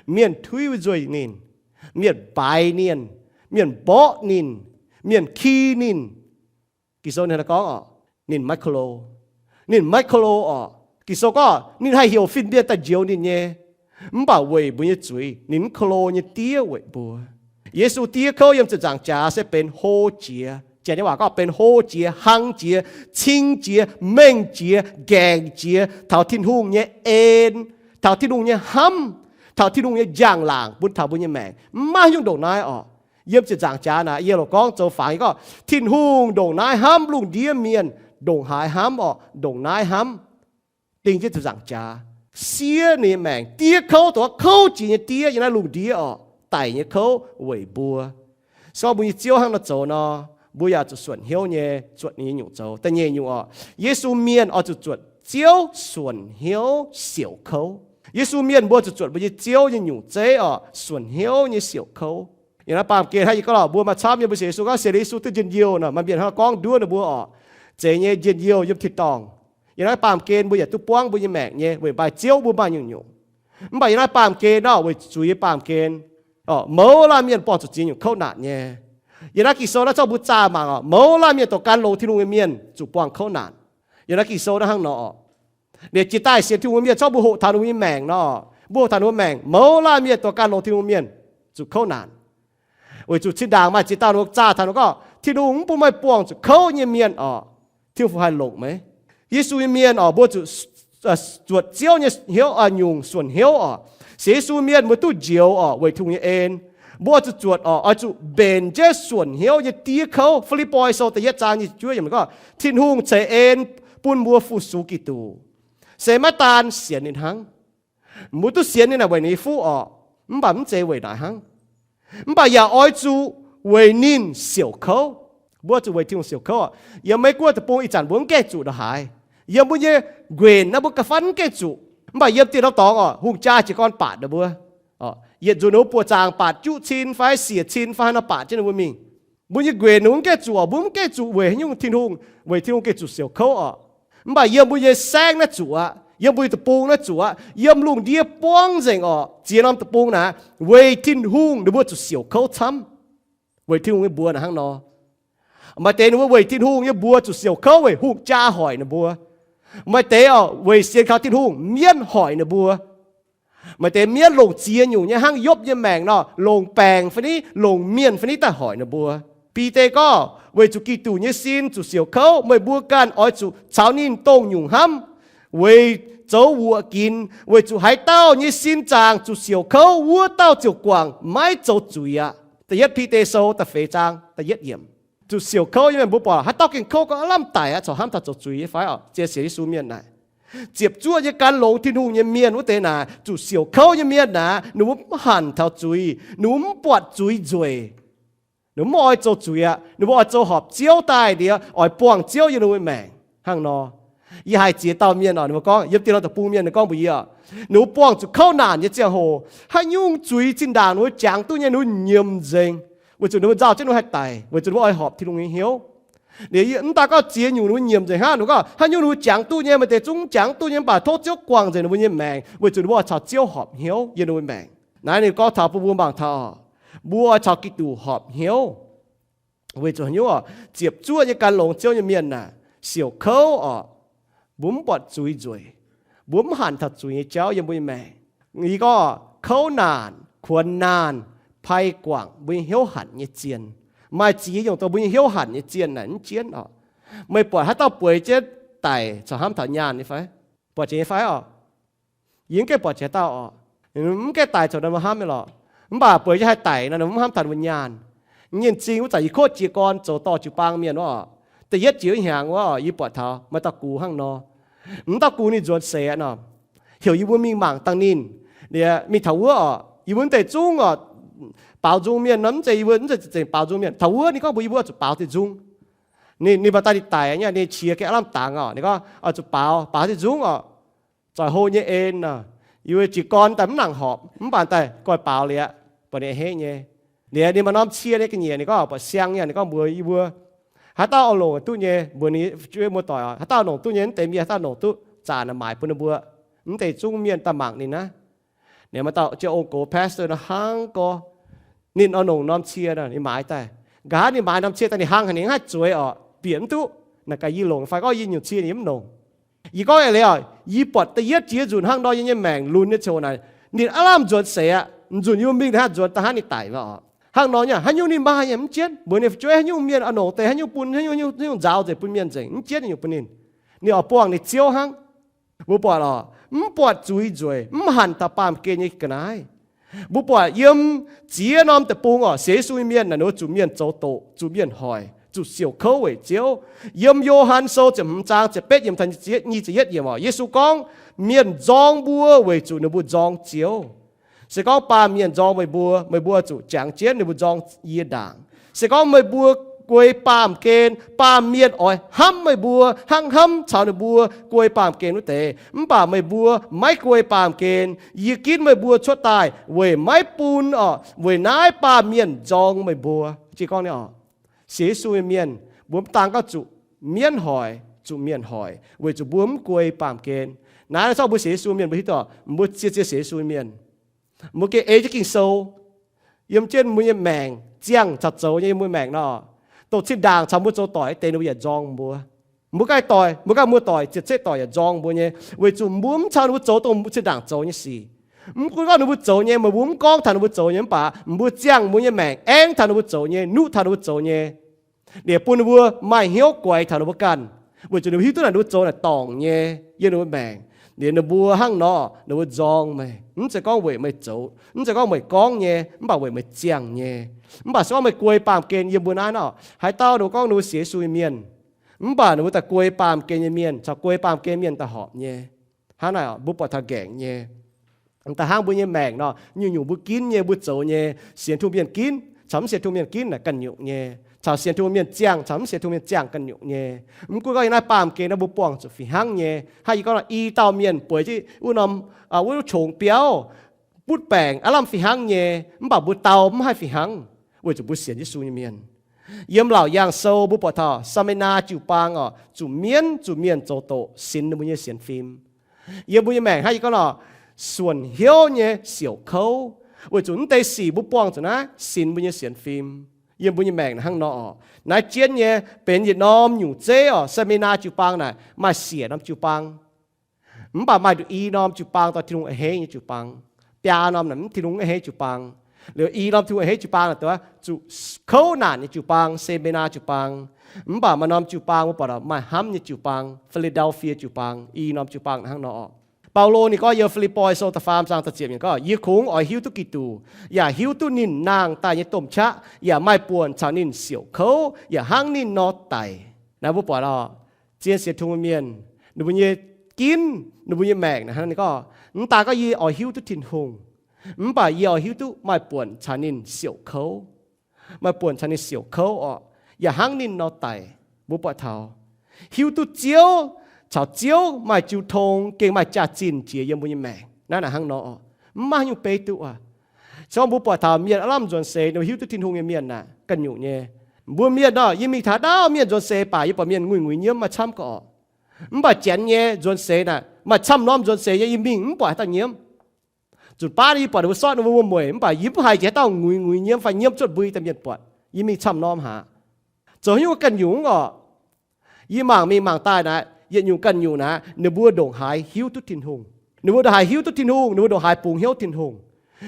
mienh tuiv nzuih ninh, mienh baaix ninh, mienh mborqv ninh, mienh ki ninh. Ging-Sou ninh hnangv naaiv gorngv oc, ninh maiv ko lo, ninh maiv ko lo oc. Ging-Sou gorngv ninh haih heuc fin-mienh daaih njoux ninh nyei. Mv baac weic mbuo nyei zuiz ninh mv ko lo nyei diev weic mbuo. Yesu diev kouv yiem ziepc nzaangc jaax se benx hlo jiex. Janx nyei waac gorngv benx hlo jiex, hlang jiex, cing jiex, mengh jiex, ngaengc jiex taux Tin-Hungh nyei en, taux Tin-Hungh nyei hnamv, taux Tin-Hungh nyei njang-laangc bun taux mbuo nyei maengc. Mv maaih haaix nyungc ndongc naaiv oc. Yiem ziepc nzaangc jaax naaic, yie loc gorngv zoux fangx nyei gorngv Tin-Hungh ndongc naaiv hnamv lungh ndiev mienh, ndongc haaix hnamv oc, ndongc naaiv hnamv. Ding jienv ziepc nzaangc jaax, siev ninh nyei maengc, diev kouv, dongh kouv jiex nyei diev yiem naaiv lungh ndiev oc, daic nyei kouv weic mbuo. Se gorngv mbuo nyei Ziouv hnangv nor zoux nor, mbuo yaac zuqc suonc hnyouv nyei zuotc ninh nyei nyungc zoux. Da'nyeic nyungc oc, Yesu mienh oix zuqc zuotc Ziouv suonc hnyouv siouc kouv. Yesu mienh mbuo zuqc zuotc mbuo nyei Ziouv nyei nyungc zeiv oc, suonc hnyouv nyei siouc kouv. Yiem naaiv baamh gen hnangv yie gorngv lorqc, mbuo maaih camv nyei, mbuo sienx Yesu gorngv sienx Yesu duqv njien-youh nor, maaih mienh hnangv gorngv nduov ninh mbuo oc, zeiz nyei njien-youh yiem tin-dorngh. Yiem naaiv baamh gen mbuo yaac duqv buangv mbuo nyei maengc nyei weic baaix Ziouv mbuo maaih nyungc-nyungc. Mv baac yiem naaiv baamh gen nor, weic zuiz nyei baamh gen, mouz laanh mienh buangh zuqc ziex nyungc kouv naanc nyei. Yiem naaiv Ging-Sou naaiv zorqv mbuo zaah mangc oc, mouz laanh mienh dongh gan longx Tin-Hungh nyei mienh zuqc buangh kouv naanc. Yiem naaiv Ging-Sou naaiv hnangv nor oc. Liuz jiex daaih sienx Tin-Hungh mienh, zorqv mbuo hoqc taux ninh mbuo nyei maengc nor, mbuo hoqc taux ninh mbuo maengc, mouz laanh mienh dongh gan longx Tin-Hungh mienh zuqc kouv naanc. Weic zuqc zinh ndaangc maaih ziex dauh ninh mbuo zaah taux ninh mbuo gorngv, Tin-Hungh mv bun meih buangh zuqc kouv nyei mienh oc. Tin-Hungh haih longc meih. Yesu nyei mienh oc, mbuo zuqc zuotc Ziouv nyei hnyouv, nyungc suonc hnyouv oc. Sienx Yesu mienh mbuo duqv njoux oc weic Tin-Hungh nyei en. Mbuo oix zuqc zuotc oc, oix zuqc mbenc jienv suonc hnyouv nyei diev kouv. Fi^lipv^poi Sou da'yietv zaang nyic ziepc juov yiemc gorngv, Tin-Hungh ceix en bun mbuo fu-sux Giduc, se maiv daan sienx ninh hnangv. Mbuo duqv sienx ninh naaic weic ninh nyei fuqv oc, mv baac mv zeiz weic naaic hnangv. Mv baac yaac oix zuqc weic ninh siouc kouv. Mbuo zuqc weic Tin-Hungh siouc kouv oc. Yiem Meiv Guoqv deic-bung ih zanc mbuo mv gaengh zuqc ndongc haaix. Yiem mbuo nyei nquenc naaiv mbuo ga'fanh mv gaengh zuqc. Mv baac yiem dieh norm dorngx oc, hungh jaa jiez gorn baatc ninh mbuo. Yietc nzunc ninh mbuo buoqc zaangc baatc juqv cin fai siec cin fai haaix nor baatc jienv ninh mbuo mingh. Mbuo nyei nquenc ninh mbuo mv gaengh zuqc oc, mbuo mv gaengh zuqc weic haaix nyungc Tin-Hungh, weic Tin-Hungh gaengh zuqc siouc kouv oc. Mv baac yiem mbuo nyei saengv naaiv zuqc aqv, yiem mbuo nyei deic-bung naaiv zuqc aqv, yiem lungh ndiev buangv nzengc oc, ziex norm deic-bung naaic, weic Tin-Hungh ninh mbuo zuqc siouc kouv camv. Weic Tin-Hungh nyei mbuox naaic hnangv nor. Maaih deix ninh mbuo weic Tin-Hungh nyei mbuox zuqc siouc kouv weic hungh jaa hoic ninh mbuo. Maaih deix oc, weic sienx kaux Tin-Hungh mienv hoic ninh mbuo. Maaih deix mienv longc ziex nyungc nyei hnangv Yopv nyei maengc nor, longc baengc fai niv, longc mienh fai niv daaih hoic ninh mbuo. Bide gorngv, weic zuqc Giduc nyei sin zuqc siouc kouv, meih mbuo ganh oix zuqc caux ninh dongh nyungc hnamv. Weic zoux wuoqc ginx, weic zuqc haaix dauh nyei sin zaangc zuqc siouc kouv, wuov dauh ziouc guangc maiv zoux zuiz aqv. Da'yietv Bide Sou da'feix zaang da'yietv yiemc. Zuqc siouc kouv nyei mienh mbuo buatc haaix dauh gengh kouv gorngv lamh daic aqv, corc hnamv taux zoux zuiz nyei fai oc? Zien sienx Yesu mienh naaic, ziepc zuoqv nyei gan longx Tin-Hungh nyei mienh wuov deix naaic, zuqc siouc kouv nyei mienh naaic, ninh mbuo mv hanc taux zuiz, ninh mbuo mv buatc zuiz nzueic. Ninh mbuo mv oix zoux zuiz aqv. Ninh mbuo oix zoux horpc Ziouv daaih liuz, oix buangh Ziouv yiem ninh mbuo maengc hnangv nor. Yie haiz ziex dauh mienh oc, ninh mbuo gorngv, yiem dieh norm deic-bung mienh, ninh gorngv mbuox yie oc, ninh mbuo buangh zuqc kouv naanc nyei ziangh hoc, haaix nyungc zuiz zinh ndaangc ninh mbuo jangx duqv nyei, ninh mbuo nyiemc nzengc, weic zuqc ninh mbuo nzauh jienv ninh mbuo haih daic, weic zuqc ninh mbuo oix horpc Tin-Hungh nyei hnyouv. Liuz yie mv daaih gorngv ziex nyungc ninh mbuo nyiemc nzengc hnangv. Ninh gorngv haaix nyungc ninh mbuo jangx duqv nyei, maaih deix zungv jangx duqv nyei, mv baac tov Ziouv guangc nzengc ninh mbuo nyei maengc, weic zuqc ninh mbuo oix caux Ziouv horpc hnyouv yiem ninh mbuo maengc. Naaiv ninh gorngv taux bun mbuo mangc taux, mbuo oix caux Giduc horpc hnyouv. Weic zuqc haaix nyungc oc, ziepc zuoqv nyei gan longx Ziouv nyei mienh aah, siouc kouv oc, mbuo mv buatc zuiz nzueic, mbuo mv hanc taux zuiz nyei jauv yiem mbuo nyei maengc. Yie gorngv kouv naanc, kuonx naanc, pai guangc mbuo nyei hnyouv hanc nyei zienh. Maaih ziex nyungc dongh mbuo nyei hnyouv hanc nyei zienh naaic mv jienv oc. Meih buatc haaix dauh bueix jienv daic caux hnamv taux nyaanh nyei fai? Buatc jiex nyei fai oc? Yie mv gaengh buatc jiex haaix dauh oc. Mv gaengh daic caux ninh mbuo hnamv nyei lorqc. Mv baac bueix jienv haih daic nor, ninh mbuo mv hnamv taux ninh mbuo nyaanh. Nyei zingh wuov zanc yie kotv jiez gorn zoux dorh jiu-baang mienh wuov oc, da'yietv jiex wuov hnyangx wuov oc, yie buatc taux maaih dauh gux hnangv nor. Mv dauh gux ninh nzuonx seix aqv nor. Heuc yie mbuo mingh mangc dangh ninh. Liuz mingh taux wuov oc, yie mbuo mv deix zungv oc, baaux nzung mienh nor, mv zeiz yie mbuo mv zeiz zengc baaux nzung mienh. Taux wuov ninh gorngv mbuox yie mbuo oix zuqc baaux deix nzung. Ninh, ninh mbuo daaih ninh daic nyei, ninh qiex ga'naaiv lamh dangx oc. Ninh gorngv oix zuqc baaux, baaux deix nzung oc. Zoic hlo nyei en nor. Yie mbuo jiez gorn daaih mv nangc horpc, mv baac daaih goiv baaux liuz, buatc ninh a'hneiv nyei. Liuz ninh maaih norm cie nyei ga'nyiec, ninh gorngv buatc siang nyei, ninh gorngv mbuox yie mbuo, haaix dauh oix longc duqv nyei mbuox ninh fu'jueiv muoz-doic oc. Haaix dauh longc duqv nyei, mv deix mienh haaix dauh longc duqv, zanc naaic maaic bun ninh mbuo. Mv deix zungv mienh daaih mangc ninh aqv. Ninh maaih dauh jienv ong-gox pastor nor hnangv gorx, ninh oix longc norm cie nor, ninh maaiz daaih. Nqa'haav ninh maaiz norm cie daaih ninh hlang haic, ninh mv haih zueiz oc, bieqc mv duqv. Naaic gaax yie longc fai gorngv yie nyungc cie ninh mv longc. Yie gorngv eix leiz oc, yie buatc da'yietv jiex nzunc hnangv nor yie nyei maengc lunx nyei ziangh hoc naaic, ninh aav lamh nzuonx seix aqv. Nzunc yie mingh hnangv nzuonx daaih hnangv ninh daic oc. Hnangv nor nyei, haaix nyungc ninh maaih nyei mv jienv. Mbuox ninh fu'jueiv haaix nyungc mienh oix longc deix haaix nyungc bun, haaix nyungc, haaix nyungc nzaaux nzengc bun mienh nzengc, mv jienv nyungc bun ninh. Ninh oix buangh ninh Ziouv hnangv. Mbuo buatc oc, mv buatc zuiz nzueic, mv hanc taux baamh gen nyei ga'naaiv. Mbuo buatc yiem ziex norm deic-bung oc, sienx Yesu nyei mienh naaic, ninh mbuo zuqc mienh zoux doqc, zuqc mienh hoic, zuqc siouc kouv weic Ziouv. Yiem Yo^han Sou ziepc hmz zaang ziepc betv yiemc taux nyic ziepc yietv yiemc oc, Yesu gorngv, mienh nzorng mbuo weic zuqc ninh mbuo nzorng Ziouv. Se gorngv baamh mienh nzorng meih mbuo, meih mbuo zuqc jangx jienv ninh mbuo nzorng yie ndaangc. Se gorngv meih mbuo guei baamh gen, baamh mienh oix hnamv meih mbuo hnangv hnamv caux ninh mbuo guei baamh gen wuov deix. Mv baac meih mbuo maiv guei baamh gen. Yie ginv meih mbuo cuotv daaih weic maiv bun oc, weic naaiv baamh mienh nzorng meih mbuo. Jiez gorngv ni oc, sienx Yesu nyei mienh, mbuo mv daan gorngv zuqc mienv hoic, zuqc mienh hoic, weic zuqc mbuo mv guei baamh gen. Naaiv zorqv mbuo sienx Yesu mienh mbuo hiuv duqv, mbuo cie cie sienx Yesu mienh, mbuo gengh ei jienv Ging-Sou yiem jienv mbuo nyei maengc, ziangh caux zoux nyei yiem mbuo maengc nor, dongh zinh ndaangc caux mbuo zoux doic deix ninh mbuo yaac nzorng mbuo. Mbuo ganh doic, mbuo ganh muoz-doic, ziepc zeiv doic yaac nzorng mbuo nyei, weic zuqc mbuo mv caux ninh mbuo zoux dongh zinh ndaangc zoux nyei sic. Mv gunv gorngv ninh mbuo zoux nyei, meih mbuo mv gorngv taux ninh mbuo zoux nyei, mv baac mbuo ziangh mbuo nyei maengc aengv taux ninh mbuo zoux nyei, nuqv taux ninh mbuo zoux nyei, liuz bun ninh mbuo maaih hnyouv guaix taux ninh mbuo ganh, weic zuqc ninh mbuo hiuv duqv naaic ninh mbuo zoux naaic dorngc nyei yiem ninh mbuo maengc. Liuz ninh mbuo hnangv nor ninh mbuo nzorng meih, mv zeiz gorngv weic meih zoux, mv zeiz gorngv meih gorngv nyei, mv baac weic meih ziangh nyei. Mv baac se gorngv meih guei baamh gen yiem mbuo naaiv nor, haaix dauh ninh mbuo gorngv ninh mbuo sienx Yesu nyei mienh, mv baac ninh mbuo daaih guei baamh gen nyei mienh caux guei baamh gen mienh daaih horpc nyei. Hnangv naaic mbuo buatc taux nqaengc nyei. Da'hnangv mbuo nyei maengc nor, nyungc-nyungc mbuo ginv nyei, mbuo zoux nyei, sienx Tin-Hungh mienh ginv caux mv sienx Tin-Hungh mienh ginv naaic ganh nyungc nyei, caux sienx Tin-Hungh mienh ziangh caux mv sienx Tin-Hungh mienh ziangh ganh nyungc nyei. Mv gunv gorngv yiem naaiv baamh gen naaiv mbuo buangh zuqc fih hnangv nyei. Hnangv yie gorngv nor, i dauh mienh bueix jienv wuov norm, wuov qongx biauv, butv baengc aav lamh fih hnangv nyei, mv baac mbuo dau mv haih fih hnangv, weic zuqc mbuo sienx Yesu nyei mienh. Yiem Laauc Yaangh Sou mbuo buatc taux Saa^me^naa jiu-baang oc, zuqc mienv zuqc mienh zoux doqc sinx ninh mbuo nyei sienx fim. Yiem mbuo nyei maengc hnangv yie gorngv nor, suonc hnyouv nyei siouc kouv, weic zuqc mv deix sic mbuo buangh zuqc naaiv sinx mbuo nyei sienx fim. Yiem mbuo nyei maengc hnangv nor oc. Naaiv jienv nyei benx yietc norm nyungc zeiv oc, Saa^me^naa jiu-baang naaic maaih siec norm jiu-baang. Mv baac maaih nduqc i norm jiu-baang dongh Tin-Hungh a'hneiv nyei jiu-baang. Biaa norm naaic mv Tin-Hungh a'hneiv jiu-baang. Liuz i norm Tin-Hungh a'hneiv jiu-baang naaic dongh zuqc kouv naanc nyei jiu-baang, Saa^me^naa jiu-baang. Mv baac maaih norm jiu-baang mbuo buatc maaih hnamv nyei jiu-baang, Fi^li^daa^fie jiu-baang. I norm jiu-baang naaic hnangv nor oc. Baulo ninh gorngv yiem Fi^lipv^poi Sou da'faam zaang da'ziepc yiemc gorngv, yie kungx oix hiuv duqv Giduc, yaac hiuv duqv ninh nangh daaih nyei domh qaqv, yaac maaih buonc caux ninh siouc kouv yaac hnangv ninh nor daic. Naaiv mbuo buatc oc, zien sienx Tin-Hungh mienh, ninh mbuo nyei ginv, ninh mbuo nyei maengc naaic hnangv naaiv gorngv, mv daan gorngv yie oix hiuv duqv Tin-Hungh, mv baac yie oix hiuv duqv maaih buonc caux ninh siouc kouv. Maaih buonc caux ninh siouc kouv orqc, yaac hnangv ninh nor daic. Mbuo buatc taux hiuv duqv Ziouv caux Ziouv maaih jiu tong gengh maaih jaax-zinh jiex yiem mbuo nyei maengc naaiv. Naaic hnangv nor, mv maaih nyungc beiv duqv aqv. Cong mbuo buatc taux mienh aav lamh nzuonx seix, ninh hiuv duqv Tin-Hungh nyei mienh naaic ganh nyungc nyei. Mbuo mienh nor, yie mingh taux ndau mienh nzuonx seix baac yie buatc mienh nguiz-nguiz nyiemv maaih camv gau orqc. Mv baac janx nyei nzuonx seix naaic maaih camv norm nzuonx seix nyei, yie mingh mv buatc haaix dauh nyiemv. Nzunc baav yie buatc ninh mbuo sortv ninh mbuo wuom-mueic mv baac yie mv haiz jiex haaix dauh nguiz-nguiz nyiemv fai nyiemv cuotv mbui daaih mienh buatc. Yie mingh camv norm haic. Zoux haaix nyungc ganh nyungc orqc. Yie mangc mingh mangc daaih naaic, yietc nyungc ganh nyungc naaic ninh mbuo ndongc haaix hiuv duqv Tin-Hungh. Ninh mbuo ndongc haaix hiuv duqv Tin-Hungh, ninh mbuo ndongc haaix bungx hnyouv Tin-Hungh.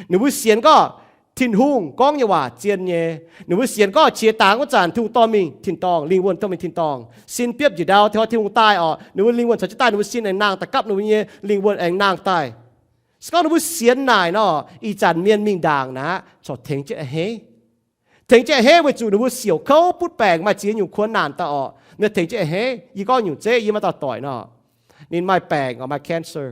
Ninh mbuo sienx gorngv Tin-Hungh gorngv nyei waac zien nyei. Ninh mbuo sienx gorngv qiex dangx wuov zanc Tin-Hungh dorh mingh tin-dorngh, lingh wuonh dorh mingh tin-dorngh. Sin biopv njiec ndau, taux Tin-Hungh daaih orqc, ninh mbuo lingh wuonh caux jienv daaih, ninh mbuo sin aengx nangh daaih gapv ninh mbuo nyei lingh wuonh aengx nangh daaih. Se gorngv ninh mbuo sienx naaic nor, ih zanc mienh mingh ndaangc naaic corc tengx jienv a'hneiv. Tengx jienv a'hneiv weic zuqc ninh mbuo siouc kouv butv baengc maaih ziex nyungc kuonx naanc daaih orqc, ninh tengx jienv a'hneiv. Yie gorngv nyungc zeiv yie maaih dauh doic nor, ninh maaih baengc orqc, maaih cancer.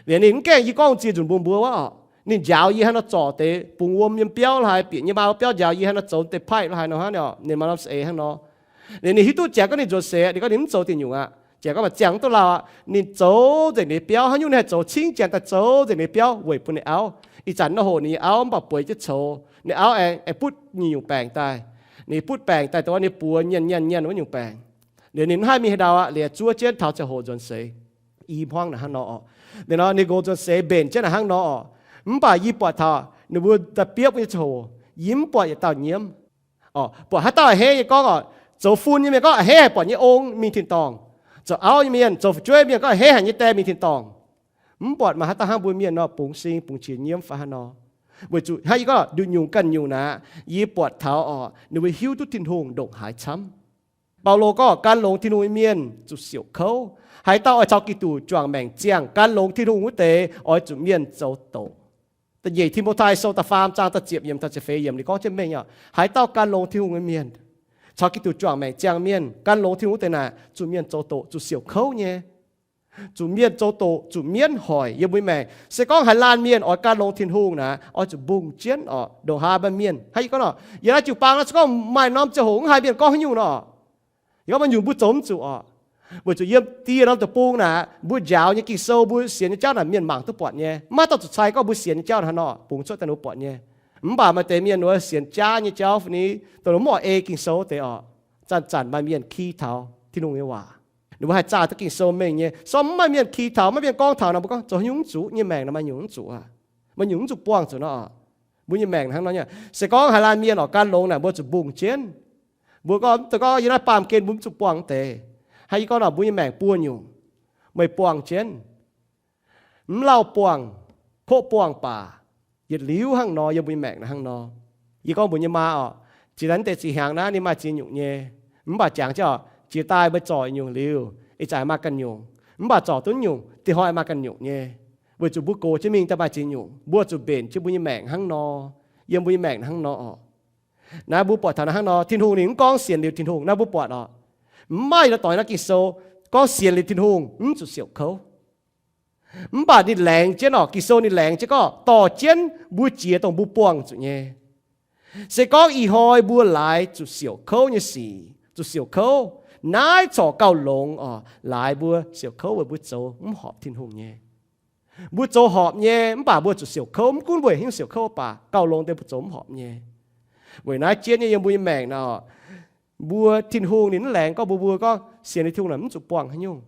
Liuz ninh mv gaengh yie gorngv ziex nzunc mbuo mbuo wuov orqc, ninh njaaux yie hnangv nor zorc deix bungx wuom yiem biauv la'haaix, bieqc nyei maa wuov biauv njaaux yie hnangv nor zoux deix paaiv la'haaix nor hnangv nor, ninh maaih norm saeng hnangv nor. Liuz ninh hiuv duqv ziangx gorngv ninh nzuonx seix, ninh gorngv ninh mv zoux deic nyungc aqv. Ziangx gorngv maaih ziangh mv duqv lauh aqv. Ninh zoux nzengc ninh nyei biauv, haaix nyungc ninh haih zoux cingv janx daaih zoux nzengc ninh nyei biauv weic bun ninh auv. Ih zanc nor hoqc ninh nyei auv mv baac bueix jienv coux, ninh auv aengx, aengx butv nyei nyungc baengc daaih. Ninh butv baengc daaih dongh ninh buoz nyanc nyanc nyanc wuov nyungc baengc. Liuz ninh mv haih mingh haaix ndau aqv, liuz zuov jienv taux ziangh hoc nzuonx seix. I hmuangv naaic hnangv nor orqc. Liuz nor ninh nqox nzuonx seix mbenc jienv naaic hnangv nor orqc. Mv baac yie buatc taux ninh mbuo daaih biopv nyei ziangh hoc, yie mv buatc yietc dauh nyiemv. Orqc, buatc haaix dauh a'hneiv nyei gorngv orqc, zoux fun nyei mienh gorngv a'hneiv haic buatc nyei ong mingh tin-dorngh. Zoux auv nyei mienh, zoux fu'jueiv mienh gorngv a'hneiv haic nyei die mingh tin-dorngh. Mv buatc maaih haaix dauh hnangv mbuo mienh nor bungx sing bungx qiex nyiemv fai haaix nor. Weic zuqc hnangv yie gorngv nduqc nyungc ganh nyungc naaic, yie buatc taux orqc ninh mbuo hiuv duqv Tin-Hungh ndongc haaix camv. Baulo gorngv gan longx Tin-Hungh nyei mienh zuqc siouc kouv. Haaix dauh oix caux Giduc juangc maengc ziangh, gan longx Tin-Hungh wuov deix oix zuqc mienh zoux doqc. Da'nyeic Ti^mo^tai Sou da'faam zaang da'ziepc yiemc taux ziepc feix yiemc ninh gorngv jienv mengh orqc, haaix dauh gan longx Tin-Hungh nyei mienh, caux Giduc juangc maengc ziangh mienh, gan longx Tin-Hungh wuov deix naaic zuqc mienh zoux doqc, zuqc siouc kouv nyei. Zuqc mienh zoux doqc, zuqc mienv hoic yiem mbuo nyei maengc. Se gorngv haaix laanh mienh oix gan longx Tin-Hungh naaic, oix zuqc mbungh jienv orqc, ndongc haaix maaih mienh. Hnangv yie gorngv orqc, yiem naaiv jiu-baang naaiv se gorngv maaih norm ziangh hoc mv haih mienh gorngv haaix nyungc nor, yie gorngv maaih nyungc mbuo zoux mv zuqc orqc. Weic zuqc yiem dieh norm deic-bung naaic, mbuo njaaux nyei Ging-Sou, mbuo sienx nyei jauv naaic mienh mangc duqv buatc nyei. Mv maaih dauh zuqc cai gorngv mbuo sienx nyei jauv hnangv nor bungx cuotv daaih ninh mbuo buatc nyei. Mv baac maaih deix mienh wuov sienx jaav nyei jauv fai ni, dongh ninh mv oix ei Ging-Sou deix orqc, zanc-zanc maaih mienh ki taux Tin-Hungh nyei waac. Ninh mbuo haih zaah duqv Ging-Sou mengh nyei. Se gorngv mv maaih mienh ki taux, maiv maaih mienh gorngv taux nor, mbuo gorngv zoux haaix nyungc mv zuqc, nyei maengc naaic maaih nyungc mv zuqc aqv. Maaih nyungc mv zuqc buangh zuqc nor orqc. Mbuo nyei maengc hnangv nor nyei. Se gorngv haaix laanh mienh oix gan longx naaic, mbuo zuqc mbungh jienv. Mbuo gorngv, gorngv yie naaiv baamh gen mbuo mv zuqc buangh deix. Hnangv yie gorngv nor, mbuo nyei maengc buo nyungc, meih buangh jienv. Mv lauh buangh, koqv buangh baac, yietc liuz hnangv nor, yiem mbuo nyei maengc naaiv hnangv nor. Yie gorngv mbuox nyei maa orqc, jiex daaih deix zinh hnyangx naaiv ninh maaih ziex nyungc nyei. Mv baac jangx jienv orqc, jiex daaih meih zorc nyungc liuz, ih zanc maaih ganh nyungc. Mv baac zorc duqv nyungc, dinh hnoi maaih ganh nyungc nyei. Weic zuqc mbuo gox jienv mingh daaih maaih ziex nyungc, mbuo zuqc mbenc jienv mbuo nyei maengc hnangv nor. Yiem mbuo nyei maengc hnangv nor orqc. Naaiv mbuo buatc taux naaiv hnangv nor, Tin-Hungh ninh mv gorngv sienx liuz Tin-Hungh. Naaiv mbuo buatc orqc, mv maaih yietc norm doic naaiv Ging-Sou gorngv sienx liuz Tin-Hungh mv zuqc siouc kouv. Mv baac ninh laengz jienv orqc, Ging-Sou ninh laengz jienv gorngv dorh jienv mbuo jiex dongh mbuo buangh zuqc nyei. Se gorngv ih hnoi mbuo laaix zuqc siouc kouv nyei sic, zuqc siouc kouv, naaiv corc gauh longx orqc, laaix mbuo siouc kouv weic mbuo zoux mv horpc Tin-Hungh nyei. Mbuo zoux horpc nyei, mv baac mbuo zuqc siouc kouv, mv gunv weic haaix nyungc siouc kouv baac gauh longx deix mbuo zoux mv horpc nyei. Weic naaiv jienv nyei yiem mbuo nyei maengc nor, mbuo Tin-Hungh ninh mv laengz gorngv mbuo, mbuo gorngv sienx liuz Tin-Hungh naaic mv zuqc buangh haaix nyungc.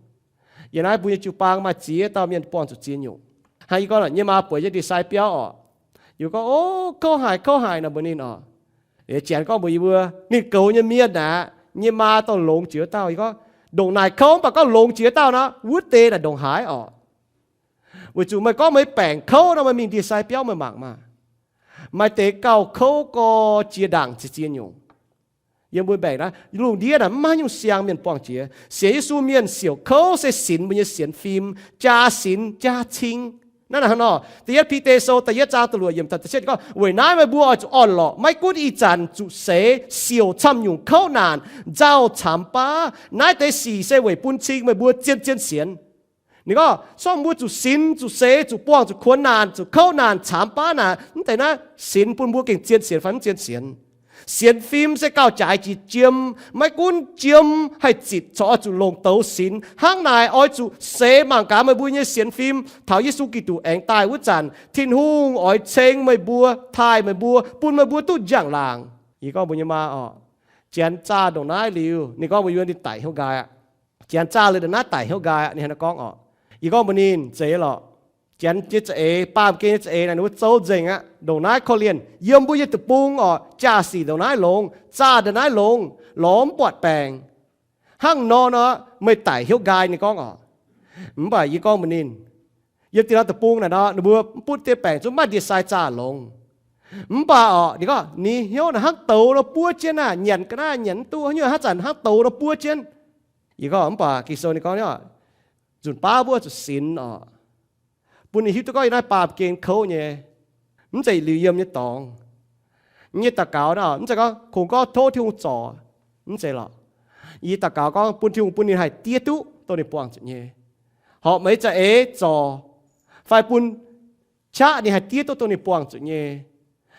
Yiem naaiv mbuo nyei jiu-baang maaih ziex dauh mienh buangh zuqc ziex nyungc. Hnangv yie gorngv nor, nyei maa bueix jienv ndie-sai biauv orqc. Yie gorngv, o, kouv haic, kouv haic nor mbuox ninh orqc. Yie janx gorngv mbuox yie mbuo, ninh goux nyei mienh aqv, nyei maa dongh longx jiex wuov dauh. Yie gorngv, ndongc naaic kouv mv baac gorngv longx jiex wuov dauh nor, wuov deix naaic ndongc haaix orqc. Weic zuqc meih gorngv meih baengc kouv nor, meih mingh ndie-sai biauv meih mangc maah. Maaih deix gauh kouv gorx jiex ndaangc ziex ziex nyungc. Yiem mbuo mbaengc naaiv lungh ndiev naaic mv maaih haaix nyungc siang mienh buangh jiex. Sienx Yesu mienh siouc kouv se sinx mbuo nyei sienx fim, jaa sinx jaa cing. Naaiv naaic hnangv nor, da'yietv Bide Sou da'yietv zaang da'luoqc yiemc taux da'cietv gorngv, weic naaiv meih mbuo oix zuqc orn-lorqc, maiv gunv ih zanc zuqc seix siouc camv nyungc kouv naanc, nzauh camx baav. Naaiv deix sic se weic bun cing meih mbuo zien zien sienx. Ninh gorngv, se gorngv mbuo zuqc sinx, zuqc seix, zuqc buangh, zuqc kuonx naanc, zuqc kouv naanc, camx baav naanc, mv deix naaiv sinx bun mbuo gengh zien sienx fai mv zien sienx. Sienx fim se gauh jaaix jiex jiem. Maiv gunv jiem haih zitc corc oix zuqc longc douz sinx. Hnangv naaic oix zuqc seix mangc gaax meih mbuo nyei sienx fim taux Yesu Giduc aengx daaih wuov zanc, Tin-Hungh oix ceng meih mbuo, taaih meih mbuo, bun meih mbuo duqv njang-laangc. Yie gorngv mbuo nyei maa oc, janx zaah ndongc naaiv liuz, ninh gorngv mbuo yuonh ninh daic hnyouv nqaai aqv. Janx zaah liuz ndongc naaiv daic hnyouv nqaai aqv, ninh hnangv naaiv gorngv oc. Yie gorngv mbuox ninh, zeiz lorqc. Janx nyei za'eix, baamh gen nyei za'eix naaic, ninh mbuo zoux nzengc aqv. Ndongc naaiv korv-lienh yiem mbuo nyei deic-bung oc, jaa-sic ndongc naaiv longx, zaah ndongc naaiv longx, lorz mv buatc baengc. Hnangv nor nor, meih daic hnyouv nqaai, ninh gorngv oc. Mv baac yie gorngv mbuox ninh, yiem dinh norm deic-bung naaic nor, ninh mbuo mv butv deix baengc zungv maaih ndie-sai zaah longx. Mv baac oc, ninh gorngv ninh hnyouv naaic hnangv douz nor buov jienv aqv, nyanc ga'naaiv nyanc mv duqv, haaix nyungc hnangv zanc hnangv douz nor buov jienv. Yie gorngv, mv baac Ging-Sou ninh gorngv, nzunc baav mbuo zuqc sinx oc, bun ninh hiuv duqv gorngv yiem naaiv baamh gen kouv nyei, mv zeiz liuz yiem nyei dorngx. Yie nyei daux gaux nor, mv zeiz gorngv kungx gorngv tov Tin-Hungh zorc, mv zeiz lorqc. Yie daux gaux gorngv bun Tin-Hungh bun ninh haih diev duqv dongh ninh buangh zuqc nyei, horpc meih za'eix zorc, fai bun qaqv ninh haih diev duqv dongh ninh buangh zuqc nyei,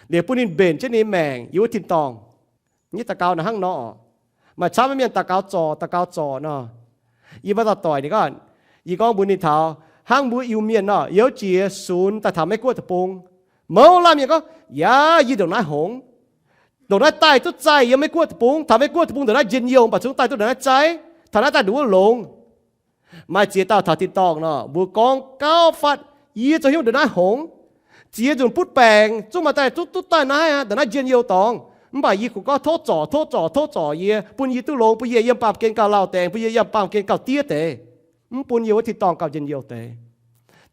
liuz bun ninh mbenc jienv ninh nyei maengc yiem wuov tin-dorngh. Yie daux gaux naaic hnangv nor oc. Maaih camv mienh daux gaux zorc, daux gaux zorc nor. Yie maiv dauh doic ninh gorngv, yie gorngv mbuox ninh taux hnangv mbuo Iu-Mienh nor, yiem jiex sunx daaih taux Meiv-Guoqv deic-bung, mouz laanh mienh gorngv, yaac yie ndongc naaiv hngongx, ndongc naaiv daaih duqv zaih yiem Meiv-Guoqv deic-bung, taux Meiv-Guoqv deic-bung ndongc naaiv njien-youh, mv baac zungv daaih duqv ndongc naaiv zaih, taux naaiv daaih ndongc wuov longx. Maaih ziex dauh taux tin-dorngh nor, mbuo gorngv gauh fatv, yie zoux hnyouv ndongc naaiv hngongx, ziex nzunc butv baengc zungv maaih daaih duqv, duqv daaih naaiv aqv, ndongc naaiv njien-youh dorngx. Mv baac yie kungx gorngv tov zorc, tov zorc, tov zorc yie, bun yie duqv longx, bun yie yiem baamh gen gauh lauh dengx, bun yie yiem baamh gen gauh diev deix, mv bun yie wuov tin-dorngh gauh njien-youh deix.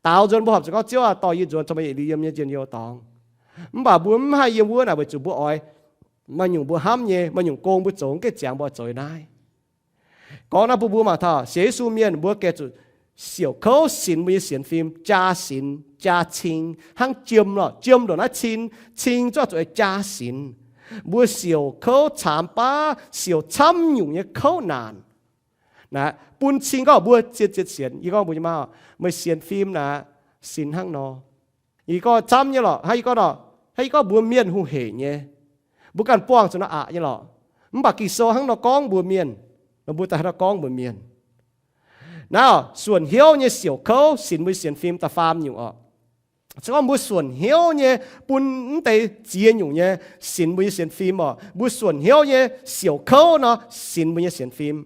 Daaux nzuonx mbuo horpc zuqc gorngv, Ziouv aah, dorh yie nzuonx taux meih yietc liuz yiem nyei njien-youh dorngx. Mv baac mbuo mv haih yiem wuov naaic weic zuqc mbuo oix maaih nyungc mbuo hnamv nyei, maaih nyungc gong mbuo zoux, mv gaengh ziangx mbuo oix zoux naaiv. Gorngv naaiv bun mbuo mangc taux sienx Yesu mienh mbuo gengh zuqc siouc kouv sinx mbuo nyei sienx fim, jaa sinx, jaa cing hnangv jiem lorqc. Jiem ndongc naaiv cin, cing zuqc zuqc jaa sinx. Mbuo siouc kouv caamx baav, siouc camv nyungc nyei kouv naanc. Naaiv bun cing gorngv mbuo zien-zien sienx. Yie gorngv mbuo nyei maa, meih sienx fim naaic, sinx hnangv nor. Yie gorngv camv nyei lorqc, hnangv yie gorngv nor, hnangv yie gorngv mbuo mienh hungh heic nyei, mbuo ganh buangh zuqc nor aqc nyei lorqc. Mv baac Ging-Sou hnangv nor gorngv mbuox mienh, nor mbuo daaih hnangv nor gorngv mbuox mienh. Naaiv oc, suonc hnyouv nyei siouc kouv sinx mbuo nyei sienx fim da'faam nyungc oc. Se gorngv mbuo suonc hnyouv nyei bun mv deix ziex nyungc nyei sinx mbuo nyei sienx fim oc. Mbuo suonc hnyouv nyei siouc kouv nor sinx mbuo nyei sienx fim.